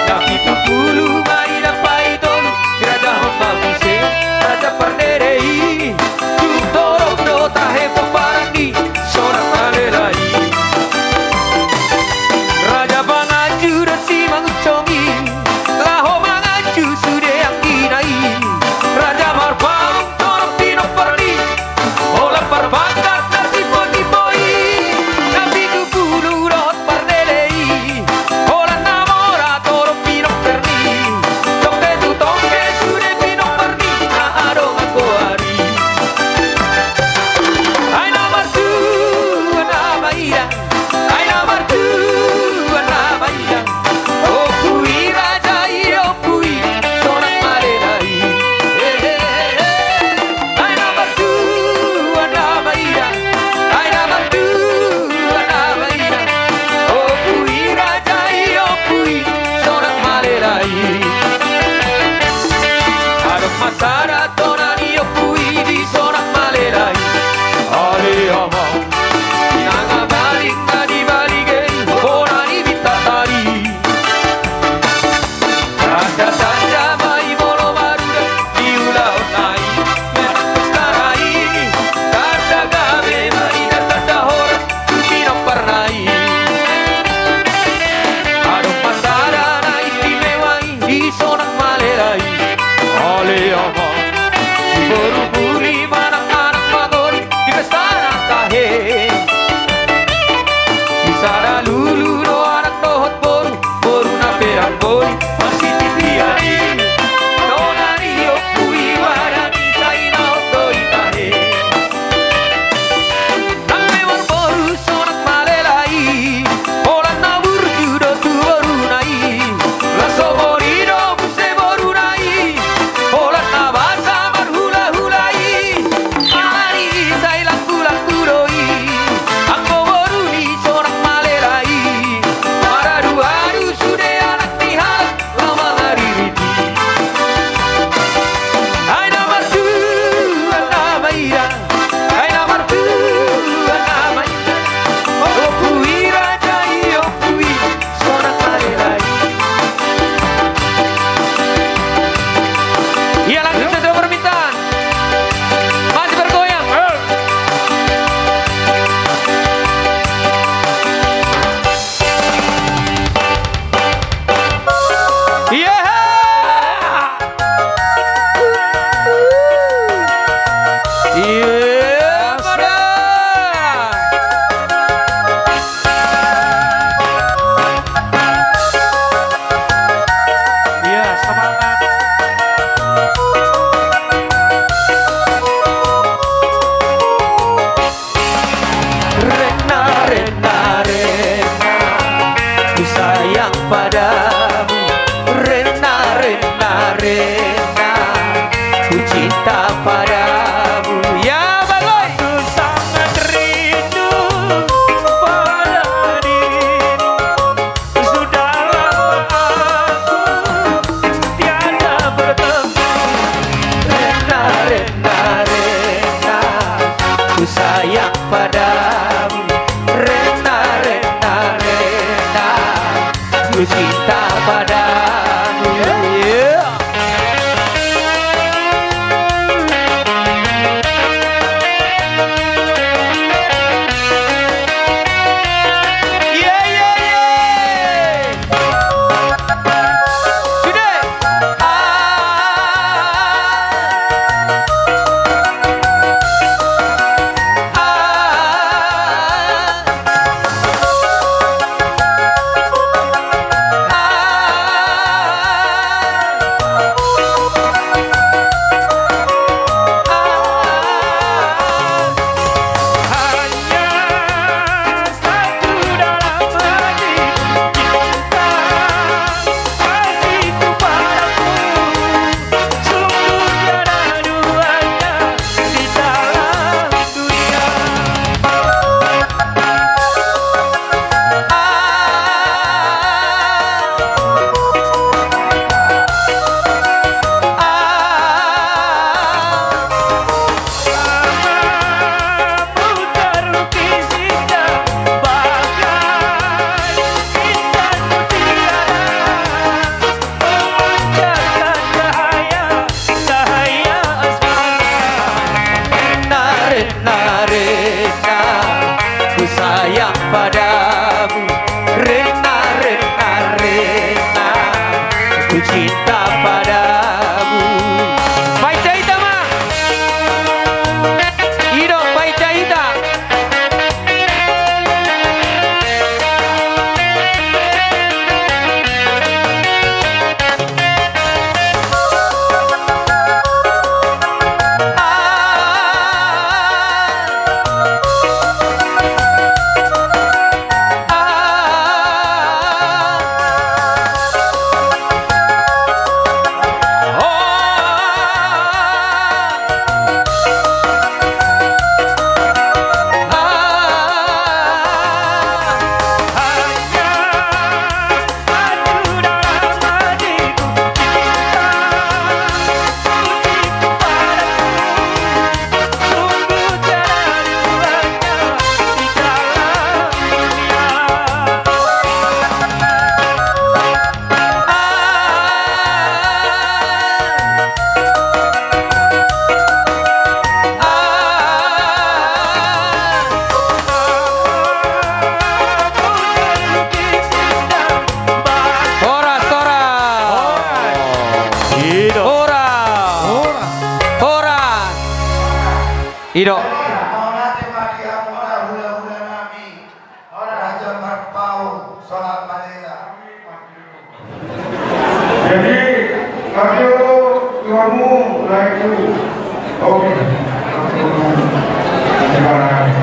Na pitu pulu ma i na paitolu, dirajahon ma muse raja parnede i. Tu torop do tahe pomparan ni sonang malelai. Raja panganju do si mangunsong i, laho manganju sude anggina i. Raja marpaung torop pinompar ni, holan parpangkat na timbo-timbo i. Na pitu pulu dohot parnede i, holan na mora torop pinompar ni. Tongke tu tongke sude pinompar ni na adong anggo ari. Ai na martua nama ida. Ai na martua nama ida. Ompu i raja i, ompu i sonang malelai. Ai na martua nama ida. Ai na martua nama ida. Ompu i raja i, ompu i sonang malelai. Adong ma sada tona ni ompu i di sonang malelai. Ale ama. Nanga baling na di balige i, bona ni bintang tari. Tanda-tanda ma i molo marudam di ulaon na i, menang pesta na i. Tanda gabe ma i, tanda horas tu pinompar na i. Adong ma sada na istimewa i di sonang malelai. Ale ama. Si boru muli manang anak mangoli di pesta na tahe. Si sada lulu do anak dohot boru, boru na pe dang boi, masititi adi. Tona ni ompu i, wada ni sai na oto i tahe. Nang pe marboru sonang malelai, holan na burju do tu boruna i. Las so boni do muse boruna i, holan na basa marhula-hula i. Ari i sai langgu-langgu do i, anggo boru ni sonang malelai. Maradu-adu sude anak ni halak, laho mangaririt i. Ai na martua nama ida. Ai na martua nama ida. Ompu i raja i, ompu i sonang malelai. Iya, langsung sesuai permintaan. Masih bergoyang. Iya. Iya, semangat. Iya, semangat. Rena, rena, rena, ku sayang padamu. Rena, rena, rena, ku cinta padamu. Ya, bagus. Aku sangat rindu pada dirimu. Sudah lama aku tiada bertemu. Rena, rena, rena, ku sayang padamu. Rena, rena, rena, ku cinta padamu. Yeah. I do. Mauliate ma di hamu, horas hulahula nami, horas Raja Marpaung, Solat Madela. Jadi, kami tu kamu lagi tu. Oke. Terima kasih.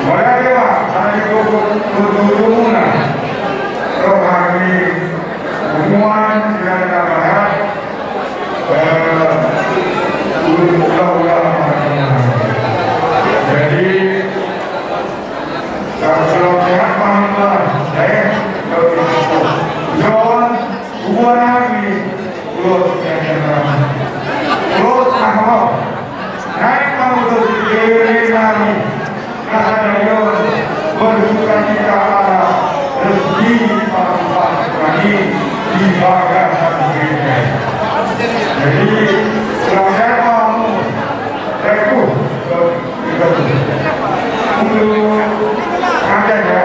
Mauliate ma, hami tu tu tu tu muna. Rohani, hubungan dengan agama. Eh, ulang-ulang. Jadi, kalau sehat mah, eh, kalau John, hubungan kami, Lord, Lord, Lord, Lord, Naik mangudut di nami, na sadari on bersukacita ala rezeki paruparan nami di bagasan gereja. Jadi, selamat malam. Untuk raja ya.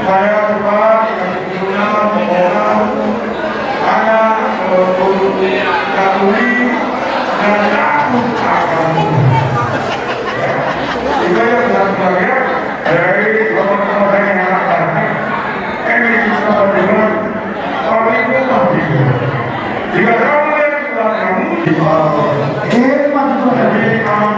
Saya cepat dikasih guna, membawa anak, walaupun tak tuli, dan takut akan Tuhan. Itu yang satu lagi ya. Dari bapak-bapak yang anak-anak, ini kita berdua, pamit pun pamit. Jika kamu lihat Tuhan kamu, eh, Pak Tuhan. Jadi kamu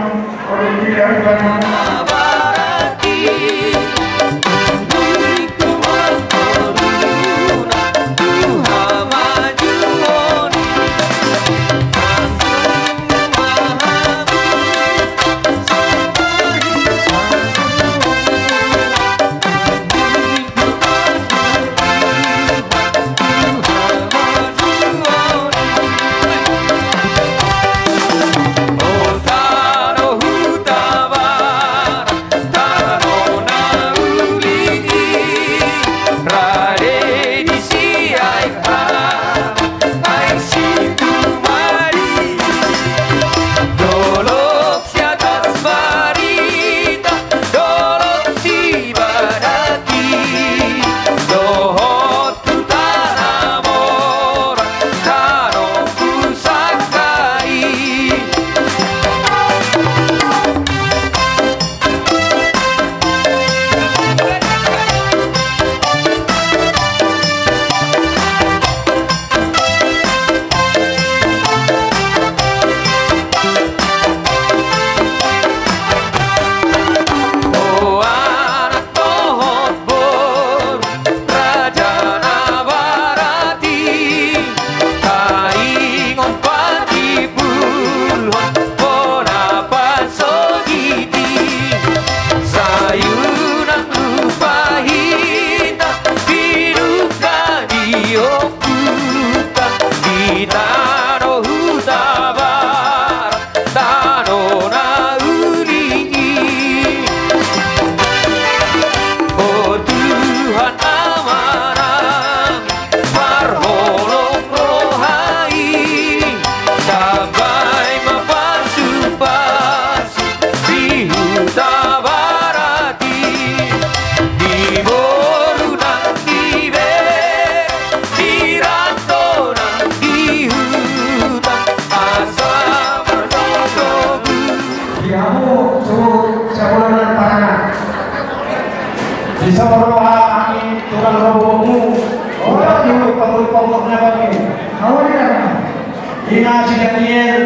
Di hamu suhut siaboran Paranak. Di son roha hami tulang robomu. Obat di pangulu pokok na bagi. Hawa di dalam. Ina si Daniel,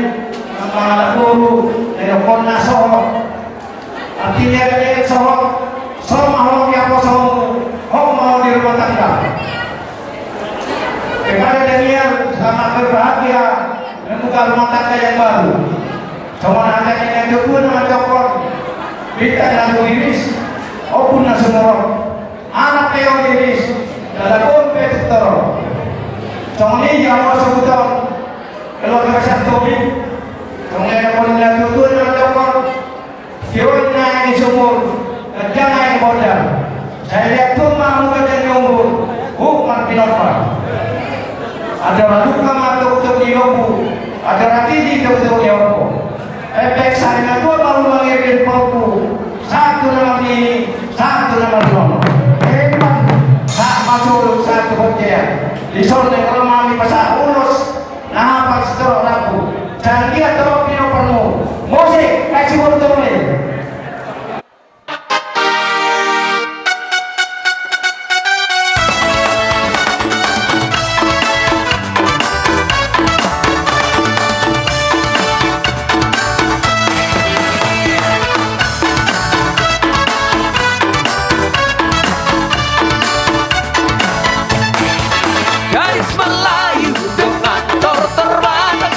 na pangalaporu, na dokon na sohot. Artinya Daniel sohot, sohot ma ho di aposomu, ho ma ho di rumah tangga. Kepada Daniel, selamat berbahagia membuka rumah tangga yang baru. Songon hata ni natuatua na mandokkon, bintang na tu riris, ombun na sumorop, anak pe on riris, jala boru pe pintor. Songon i jala songon keluarga besar Tobing, songon i na natuatua na mandokkon, Tion naeng ni sumur, ganjang naeng ni bonda. Sai liat tung ma hamu ganjang ni umur, huhut marpi Asa mandungka ma tongtong ni lombu, asa ragiti tongtong ni horbo. Epek sari na tua baru mangirgin pongku, sahat tu na marnini, sahat tu na marnono. Emma, sahat ma solu, sahat tu bontean. Dison naeng ro hami pasahat ulos na hapal sitorop rambu. Jala anggiat torop pinompar mu. Musik, kasih bontu ni. Gadis Melayu dengan tortor Batak,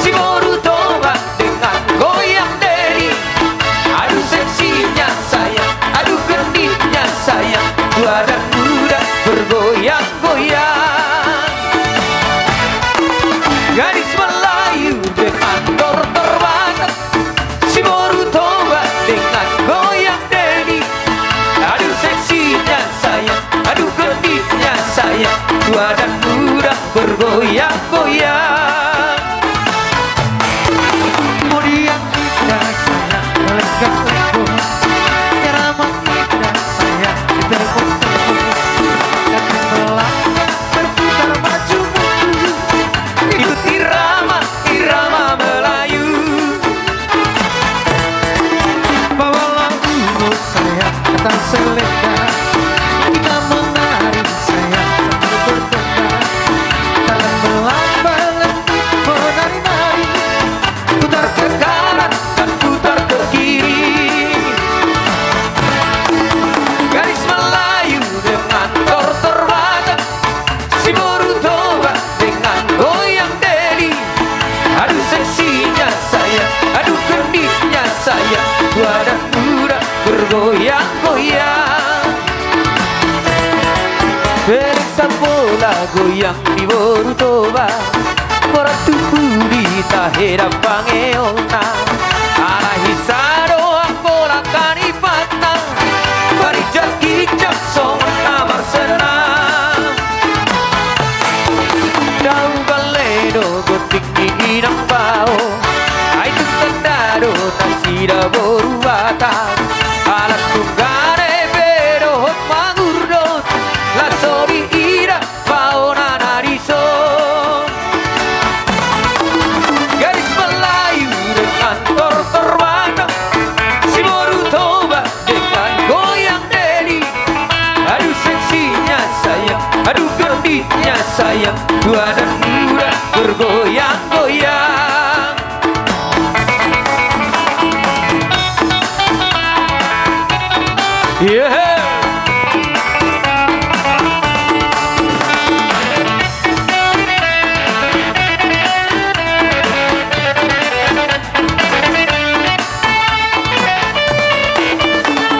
si boru Toba dengan goyang deli. Aduh seksinya sayang, aduh genitnya sayang, tua dan muda bergoyang-goyang. Gadis Melayu dengan tortor Batak, si boru Toba dengan goyang deli. Aduh seksinya sayang, aduh genitnya sayang, tua dan muda bergoyang-goyang. Modiang indah sayang, lenggak-lenggok. Irama indah sayang, ditelepon-telepon. Gantung belakang, berputar maju mundur. Itu irama, irama Melayu. Bawalah ulos sayang, ketan selendang. Kita menari sayang, sambil berdendang. Tangan melambai-lambai, menari-nari. Putar ke kanan dan putar ke kiri. Gadis Melayu dengan tortor Batak, si boru Toba dengan goyang deli. Aduh seksinya sayang, aduh genitnya sayang, tua dan muda bergoyang-goyang. Periksa pola goyang ni boru Toba, borat tu pudi tahe dang pangeonna. Alai hisa do anggo langka ni panna, parinjak-injak songon na marsenam. Dao balle do gondang ni inang bao, ai tung tanda do nasida boru Batak. Alat tunggane be dohot mangurdot, laos so diida baona na dison. Gadis Melayu dengan tortor Batak, si boru Toba dengan goyang deli. Aduh seksinya sayang, aduh genitnya sayang, tua dan muda bergoyang-goyang.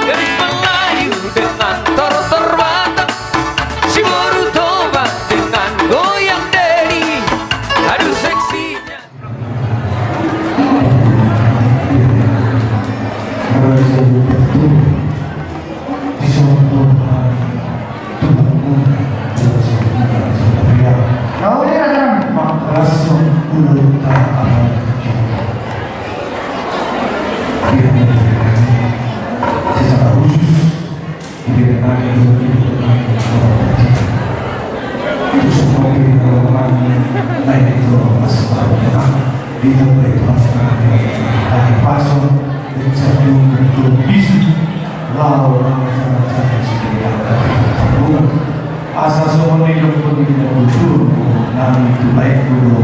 Gadis Melayu dengan tortor Batak, si boru Toba dengan goyang deli. Aduh seksinya. Secara khusus, asa songon i do pun di na kultur nami tu baik kudo.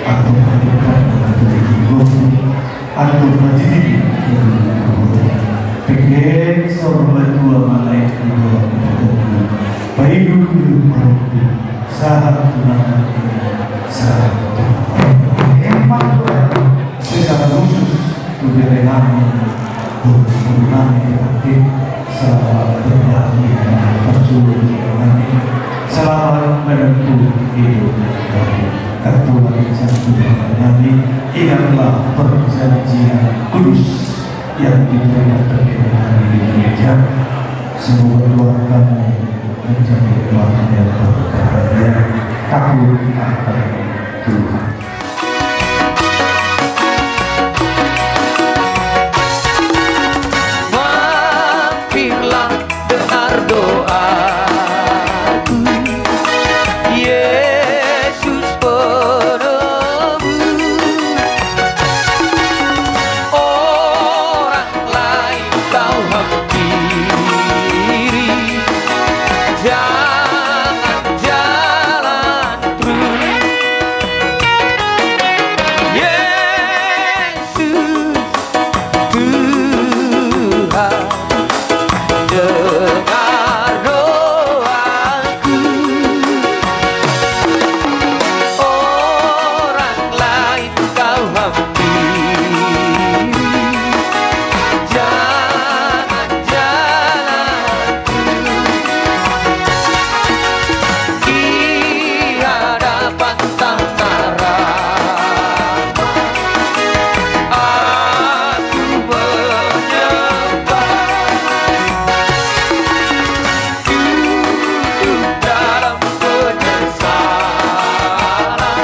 Aku mengatakan aku di gofu. Antum majididi. Pekeng sorba tua malai kudo. Paidu kudo marumpu. Sahat tunangan ini. Sahat tunangan. Emang tuan. Secara khusus tu bere nami. Tunangan ini aktif. Selamat berbahagia. Perjuangan ini. Selamat menempuh hidup yang baru. Ketua Desa Kudangan nami, ingatlah perjanjian kudus yang diterima terpimpinan di gereja. Semoga Tuhan kamu menjadi orang yang berbahagia. Tuhan. Mampirlah dengar doaku, Yesus penebus. Orang lain kau hampiri, jangan jalan terus. Yesus Tuhan, dengar doaku. Orang lain kau hampiri, jangan jalan terus. Di hadapan tahta rahmat aku menyembah, duduk dalam penyesalan.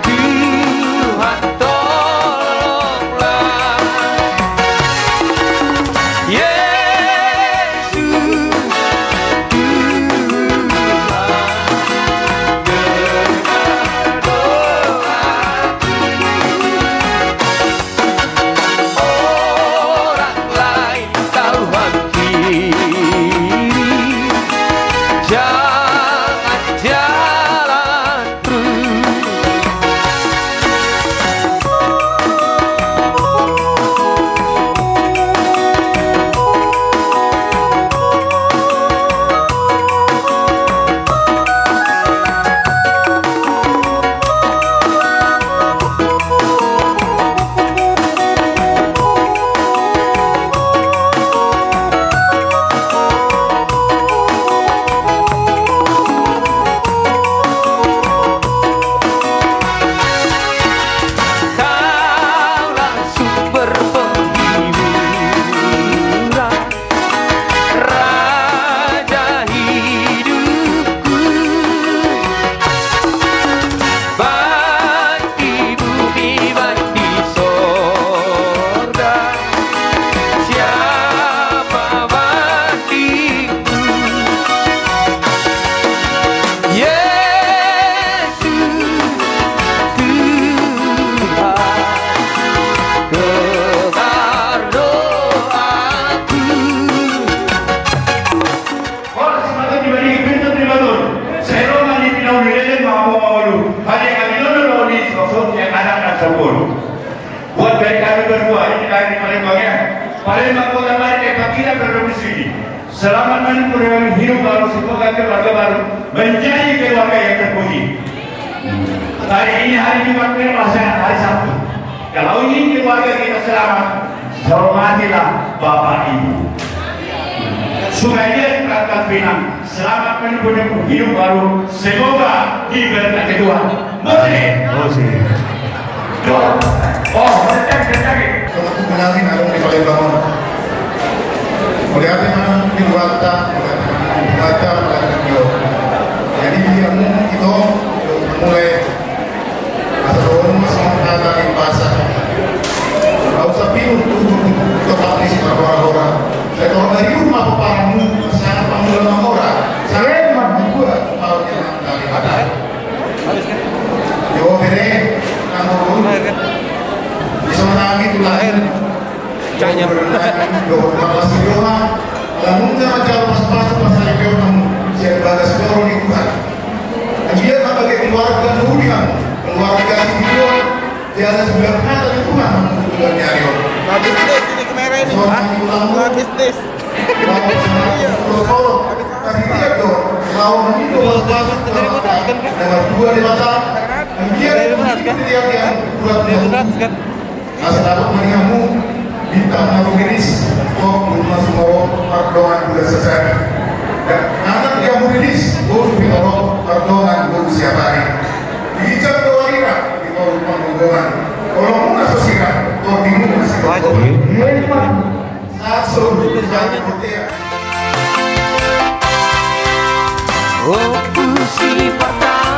Tuhan, tolonglah. Yesus Tuhan, dengar doaku. Orang lain kau hampiri, jangan jalan terus. Kaulah sumber penghiburan, Raja hidupku. Baik di bumi, baik di sorga, siapa bandingmu? Yesus Tuhan, dengar doaku. Horas ma tutu dibandingi pintor di batur. Sai ro ma di pinauli leleng ma hamu mangolu. Hadiah kami nono ro di sosok yang anak dan sopor. Buat dari kami berdua ini, dari Palembang, ya. Palembang Kota Baru, Epakira Provinsi ini. Selamat menempuh hidup baru, semoga keluarga baru menjadi keluarga yang terpuji. Hari ini hari Jumat, besok hari Sabtu. Kalau ingin keluarga kita selamat, hormatilah bapak ibu. Supaya dia tetap pinang, selamat menempuh hidup baru. Semoga diberkati Tuhan. Musik. Musik. Dor. Oh, bercak, bercak. Untuk mengenalin aku di Palembang. Mauliate ma di Tuhanta, mauliate ma di Tuhanta, mauliate ma di Tuhanta. Jadi dia mungkin itu mulai Asa dohononmu ma songon hata ni pasa. Au sapiu tutu, tutu, tutu, tutu, tutu, tutu, tutu, tutu, tutu. Sai torop na riur ma pomparanmu, sangat pangula na mora. Sai ma dua, au ni na tali hata. Yo, bere, nang dulu. Bisa menangi tulang. Caknya. Dohot na pasa dohot. Lamun na manjalo pasa-pasa, pasa ni dohot. Sian bagas doro ni Tuhan. Anggiat ma bage keluarga na uli, keluarga si Tuhan, jala sembilan hata ni Tuhan, Tuhan ni ari on. Habis deh, sini kamera ini. Soalnya di ulang. Habis deh. Lawan sama terus kolom. Kasih lihat dong. Lawan ini dong. Dengan dua di mata. Anggiat ma bage keluarga na uli. Asa dapot ma di hamu bintang na rumiris, gok, gok na sumorop mardongan bulan sasari. Anak di hamu riris, gok, pitorop mardongan gok siapari. Di ijab do arira, di toru panggogongan. Holongmuna so sirang, tordimuna so sirang. Sahat so, sahat so. Ompu Sipata.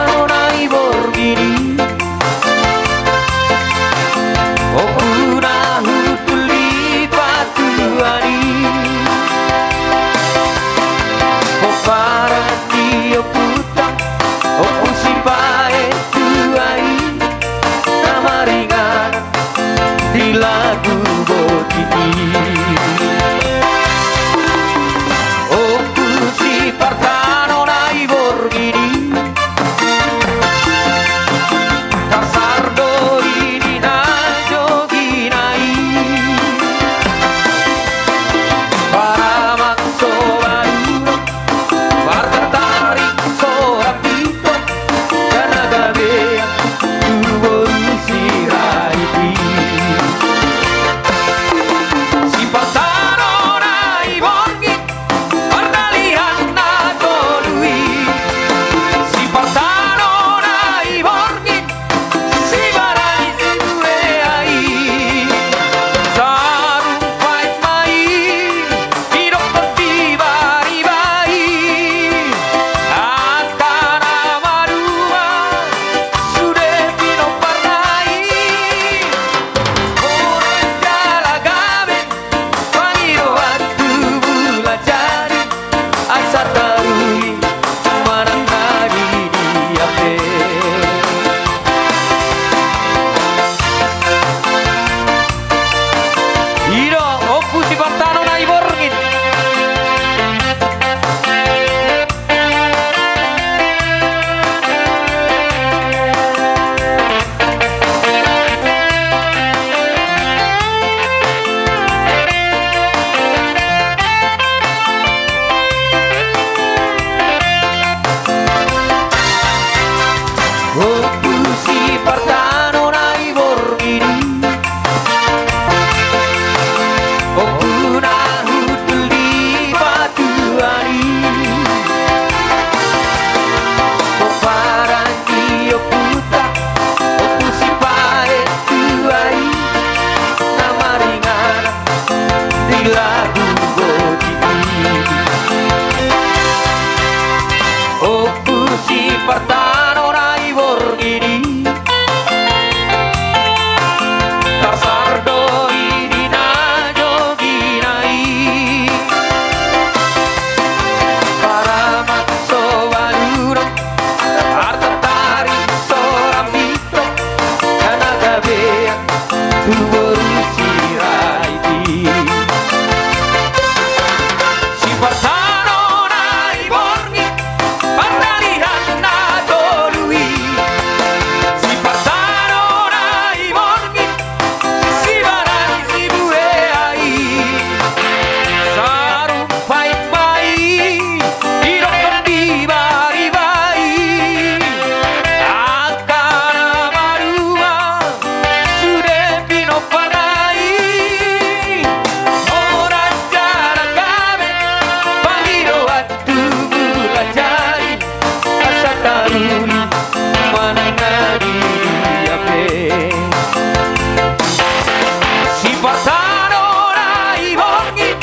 Sipartano na i borngin, pardalihan na tolu i. Sipartano na i borngin, sibara ni sibuea i. Sarumpait ma i, didokkon di bariba i. Angka na maduma, sude pinomparna i. Horas jala gabe, pangidoan tu Mulajadi, asa taruli manang na di dia pe. Sipartano na i borngin,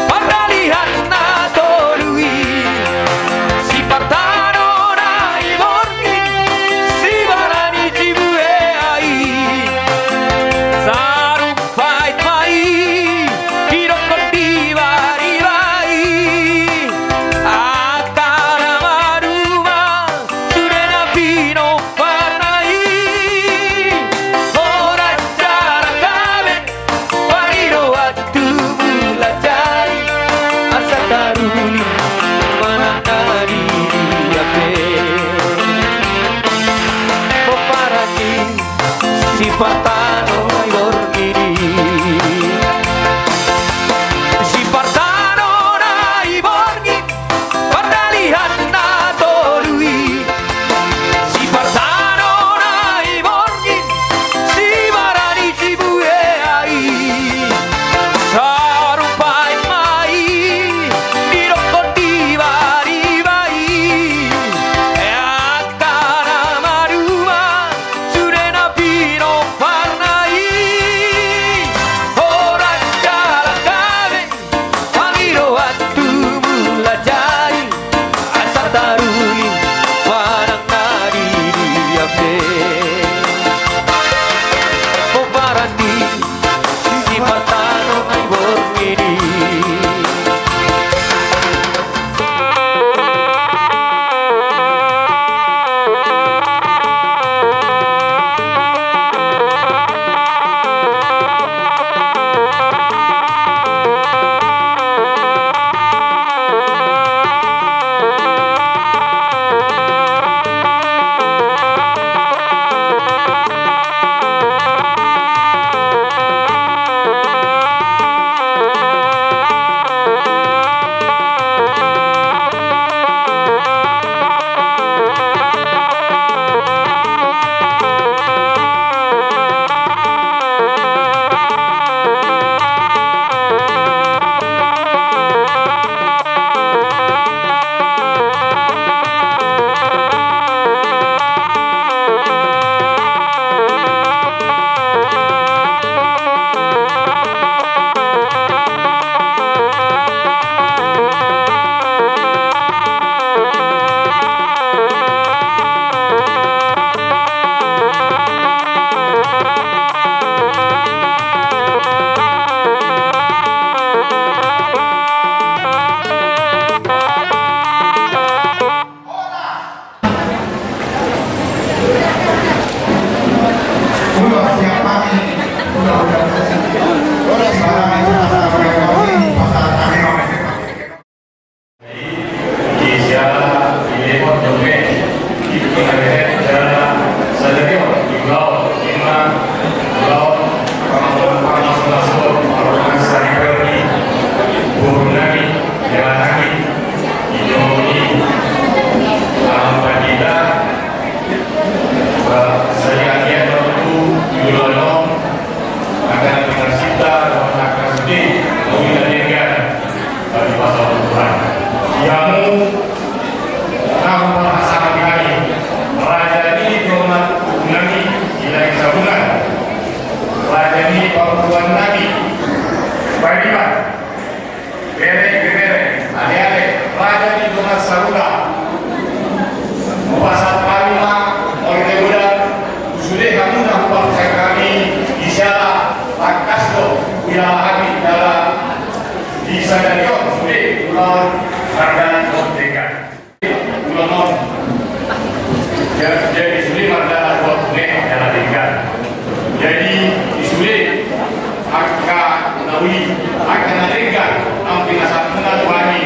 pardalihan na tolu i. Sipartano na i borngin, sibara ni sibuea i. Sarumpait ma i, didokkon di bariba i. Angka na maduma, sude na pinomparna i. Horas jala gabe, pangidoan tu Mulajadi, asa taruli manang na di dia pe. Pomparan ni sipartano na i borngin i. Sipartano na i borngin, pardalihan na tolu i. Sipartano na i borngin, sibara ni sibuea i. Sarumpait ma i, didokkon di bariba i. Angka na maduma, sude na pinomparna i. Horas jala gabe, pangidoan tu Mulajadi, asa taruli manang na di dia pe. Pomparan ni sipartano na i borngin i. Jadi, anggiat ma tutu di ulaon on, angka na pinarsinta dohot angka sude na uli na denggan, bagi pasahat Tuhan. Di hamu na huparsangapi hami, raja ni dongan uku nami Silahisabungan, raja ni pamoruon nami Pariban, bere, ibebere, aleale, raja ni dongan sahuta. Hupasahat hami ma horja godang tu sude hamu na huparsangapi hami di siala tangkas do huidaon hami jala di sadari on sude ulaon mardalan dohot denggan. Ulaon on. Ja-, jadi sude mardalan dohot denggan, mardalan denggan. Jadi di sude angka na uli, angka na denggan, naung pinasahat muna tu hami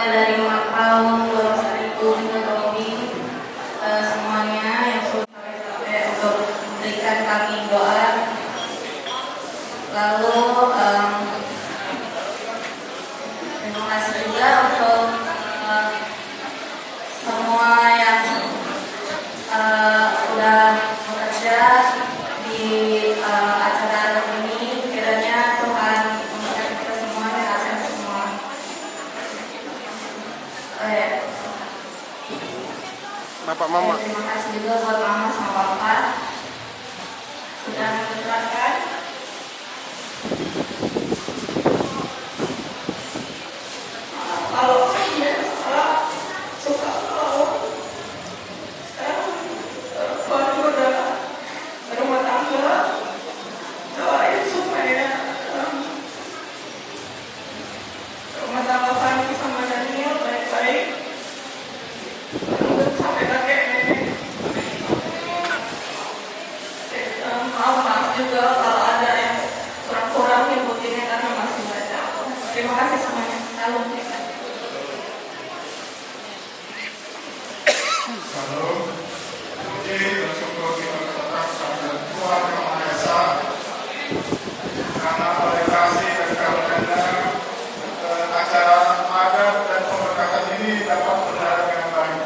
Dari ulang tahun dua belas hari itu, kita lobby, eh, semuanya yang sudah sampai untuk memberikan kami doa. Lalu, em, terima kasih juga untuk, eh, semua yang, eh, udah bekerja di, eh, acara ini. Kiranya Tuhan memberkati kita semua, kita semua. Eh, Bapak, Mama. Eh, terima kasih juga buat Mama sama Papa sudah mengucapkan. Kalau dia salah, suka tahu. Sekarang, eh, baru udah berumah tangga. Doain supaya, em, rumah tangga Fani sama Daniel baik-baik. Untuk sampai kakek nenek. Em, maaf, maaf juga kalau ada yang kurang-kurang nyebutinnya karena masih baca. Terima kasih semuanya. Salam. Shalom. Puji dan syukur kita ucapkan kepada Tuhan Yang Maha Esa, karena oleh kasih dan karunia-Nya, eh, acara adat dan pemberkatan ini dapat berjalan dengan baik.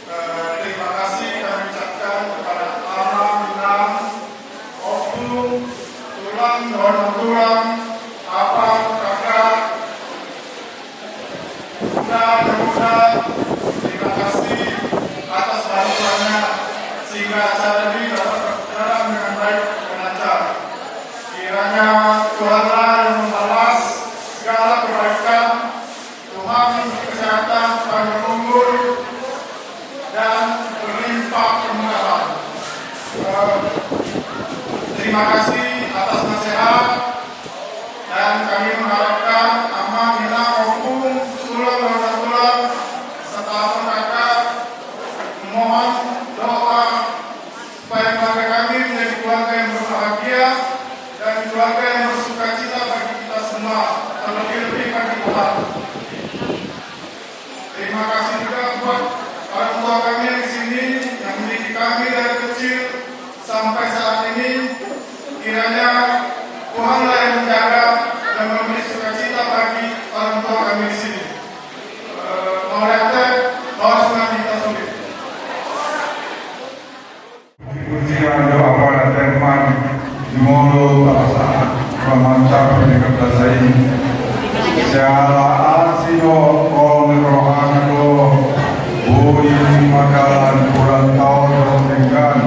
Eh, terima kasih kami ucapkan kepada Amang, Inang, Ompung, Tulang, Donang, Tulang, Apang, Kakak, Bunda, Bunda, terima kasih atas bantuannya, sehingga acara ini dapat berjalan dengan baik dan lancar. Kiranya Tuhanlah yang membalas segala kebaikan, Tuhan memberi kesehatan, panjang umur, dan berlimpah kemudahan. Eh, terima kasih atas nasihat, dan kami mengharapkan Amang, Inang, Ompung, Tulang, Donang, Tulang, serta Apang, Kakak, memohon doa supaya keluarga kami menjadi keluarga yang berbahagia dan keluarga yang bersukacita bagi kita semua, terlebih-lebih bagi Tuhan. Terima kasih juga buat orang tua kami yang di sini, yang mendidik kami dari kecil sampai saat ini. Kiranya Tuhanlah yang menjaga dan memberi sukacita bagi orang tua kami di sini. Eh, mauliate, laos ma hita sude. Pujian doa pada teman di molo basa, mantap di kertas ini. Siala asi do, kol ni rohana do, boi mangkalan ulang tahun denggan.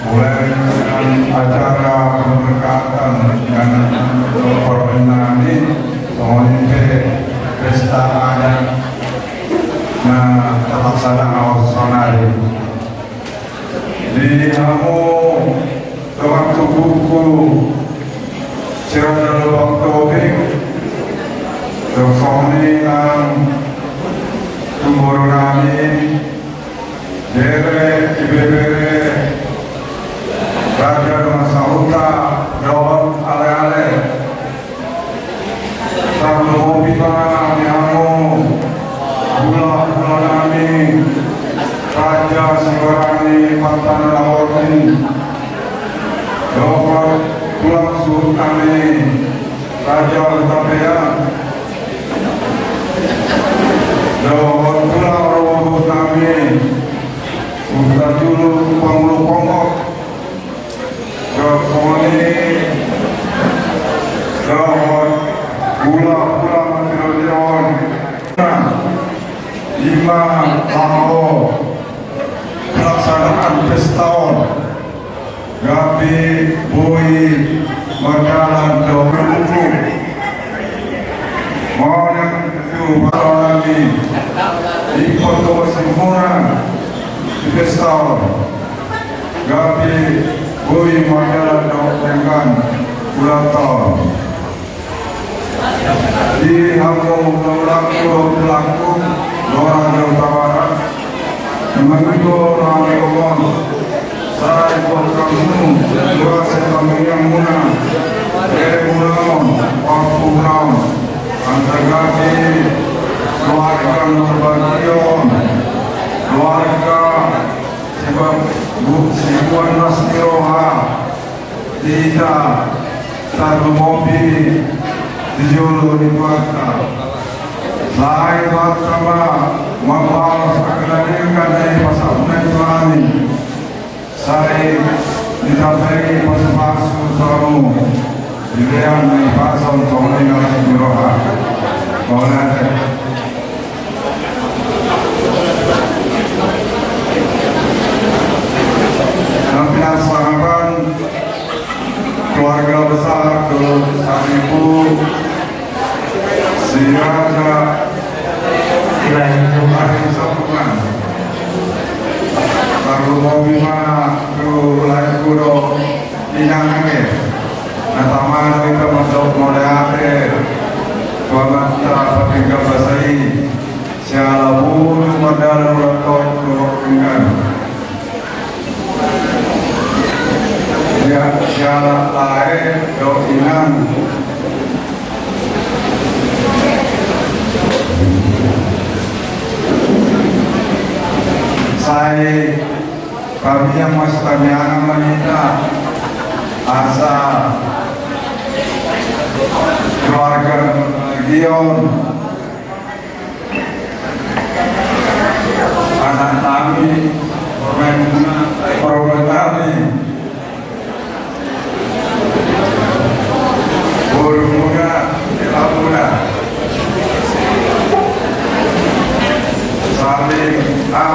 Mulai dengan acara pemberkatan dan perkenalan ini, songon i pe pesta adat na terlaksana sonari. Di hamu dongan tubuku, si Raja Lobak Tobing, dohot songon i nang tu boru nami, bere, ibebere, raja dongan sahuta, dohot aleale. Tarlumobi ma di hamu hulahula nami, Raja Sibarani Pantana Nahorti, dohot tulang suhut nami, Raja Hutabean, dohot tulang rorobot nami, Suhut Julu, Pangulu Ponggok, dohot songon i, dohot hulahula na di rondang on. Ima laho pelaksanaan pesta on, gabe boi mardalan dohot buku. Mauliate tu parumaen nami, ingkon tung simuna di pesta on. Gabe boi mardalan dohot denggan ulang tahun. Di hamu hulahulangku, hulahulangku, Raja Hutabarat, mangido nami on, sai buat hamu, dua setan muna, bere muna on, pampu muna on, asa gabe Keluarga na marbadia on, keluarga sibuan, sibuan las ni roha, di hita tarlumobi di jolo ni Tuhanta. Sai Tuhanta ma mambahen angka na denggan na dipasahat Tuhanta. Sai ditambai pasupasu tu hamu, dilean ma i pasu songon i na las ni roha. Mauliate. Na pinasahaton keluarga besar tu Saribu, Siraja, Siraja Saribu. Tarlumobi ma tu laengku dohot inang ate. Na tama do hita mandok mauliate tu Amanta Pardenggan Basa i. Siala boru mardalan ulang tahun dohot denggan. Ia, siala lae dohot inang. Sai hami ma sitamiangan ma hita asa keluarga na bahagia on. Anak nami, parumaen nami, boru muda, hela muda. Saling, ah,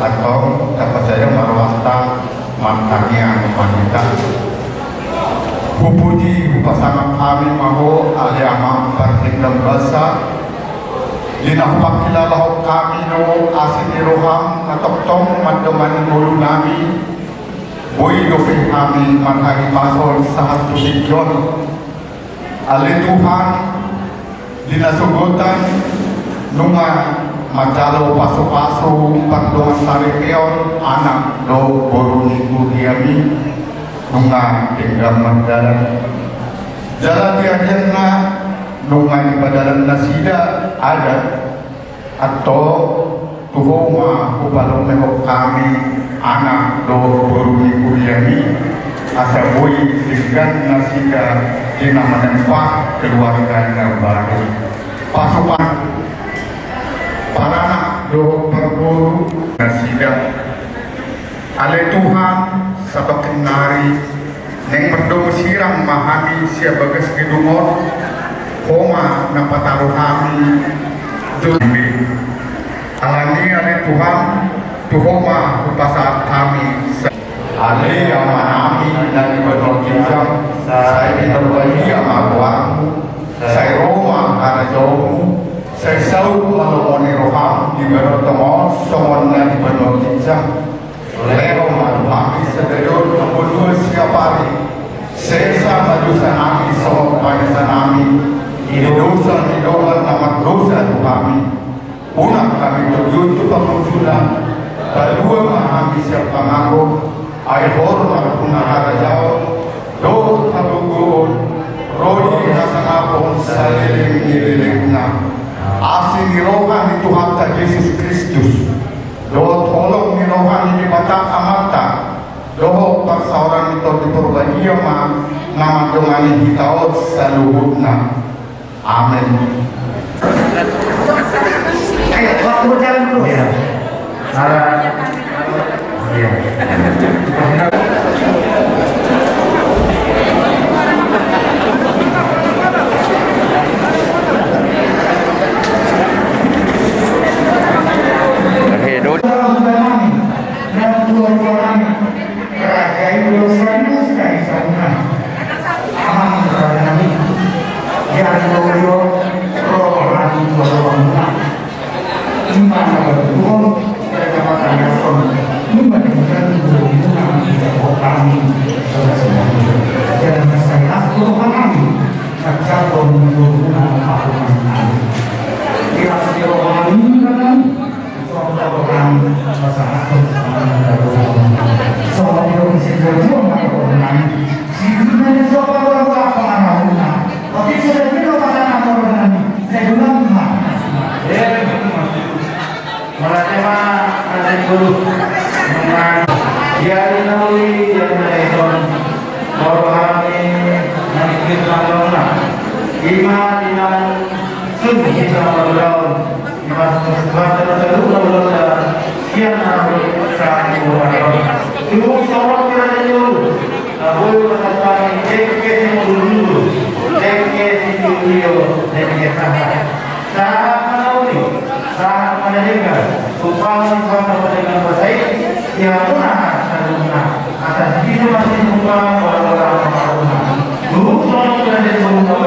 Antong tapasahat ma rohanta. Martangiang ma hita. Hupuji, hupasangap hami ma Ho, ale Amang Pardenggan Basa, di na hupangkilalahon hami do asi ni roham na tongtong mandongani ngolu nami. Boi dope hami marhahipason sahat tu tingki on. Ale Tuhan, di na sogot an nunga manjalo pasupasu pardongansaripeon anak dohot boru ni huriami, nunga denggan mardalan. Jala di arianna nunga dipadalan nasida adat. Antong tu Ho ma hupalumehon hami anak dohot boru ni huriami, asa boi denggan nasida di na manempa keluarga na baru. Pasupasu paranak dohot parboru nasida. Ale Tuhan, sapingkiran nari naeng mardomu sirang ma hami sian bagas gedung on, Ho ma na pataro hami. Alani i ale Tuhan, tu Ho ma hupasahat hami. Ale Amanami na di banua ginjang, sai pinarbadia ma goarmu, sai ro ma harajaonmu, sai saut ma lomo ni roham di banua tonga on songon na di banua ginjang. Lehon ma tu hami sadari on hangoluan siapari. Sesa ma dosa nami songon panesanami di dosa ni dongan na mardosa tu hami. Unang hami togihon tu pangunjunan. Palua ma hami sian pangago. Ai Ho do marpungu harajaon dohot hagogoon, ro di hasangapon saleleng ni lelengna. Asi ni roha ni Tuhanta Jesus Kristus, dohot holong ni roha ni Debata Amanta, dohot parsaoran ni Tondi Porbadia ma na mandongani hita on saluhutna. Amen. Ayo, waktu berjalan terus. Iya. Salah. Iya. Dengke simudurudur, dengke sitiotio, dengke sahat. Sahat ma na uli, sahat ma na denggan, tumpahon Tuhanta pardenggan basa i di hamuna saluhutna. Asa sititi ma sian Tuhan, holan-holan ma rohana. Turut songon i ma di hamuna,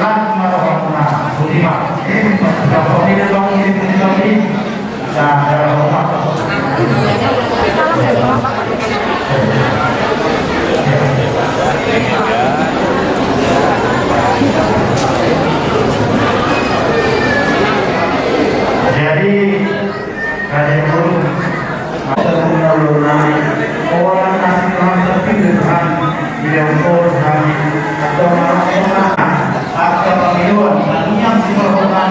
las ma rohamuna. Boti ma. Eh, pas sudah kopi dan bangun di boti kopi. Jadi, raja guru, orang kasih Tuhan, terpilih Tuhan. Di dalam Tuhan, atau orang Tuhan, atau pemiluan, taniang si Tuhan,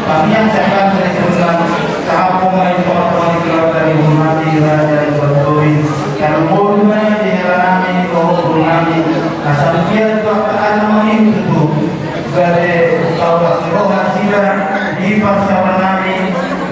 taniang sehat dari Tuhan, sahabat pemain teman-teman di keluarga di rumah di Raja Banturi, kalau mau di daerah nami, kalau rumah nami, asal dia itu akan ada mengikuti gare taulas ni roha nasida di parsaoran nami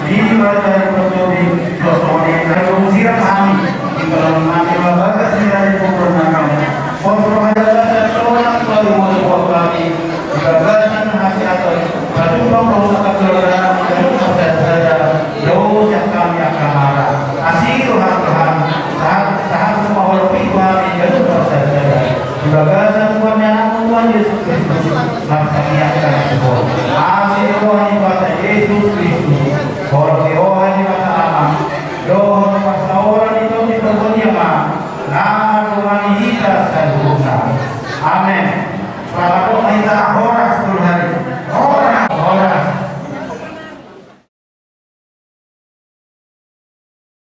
di Raja Banturi, sosoni na domu sira hami di dalam nami mabagas sira di pokok nami. Pos roha jabatan sonak selalu membuat kami di bagasan hati atau patumpang roha keluarga nami dan percaya saja jauh yang kami akan marah. Asik roha Tuhan, sahat, sahat semua orang itu kami dan percaya saja. Di bagasan Tuhan ni Anakmu Tuhan Yesus Kristus, martangiang hami tu Ho. Asi ni roha ni Debata Jesus Kristus, holong ni roha ni Debata Ama, dohot parsaoran ni Tondi Parbadia ma na mandongani hita saluhutna. Amen. Selamat ulang tahun hita, horas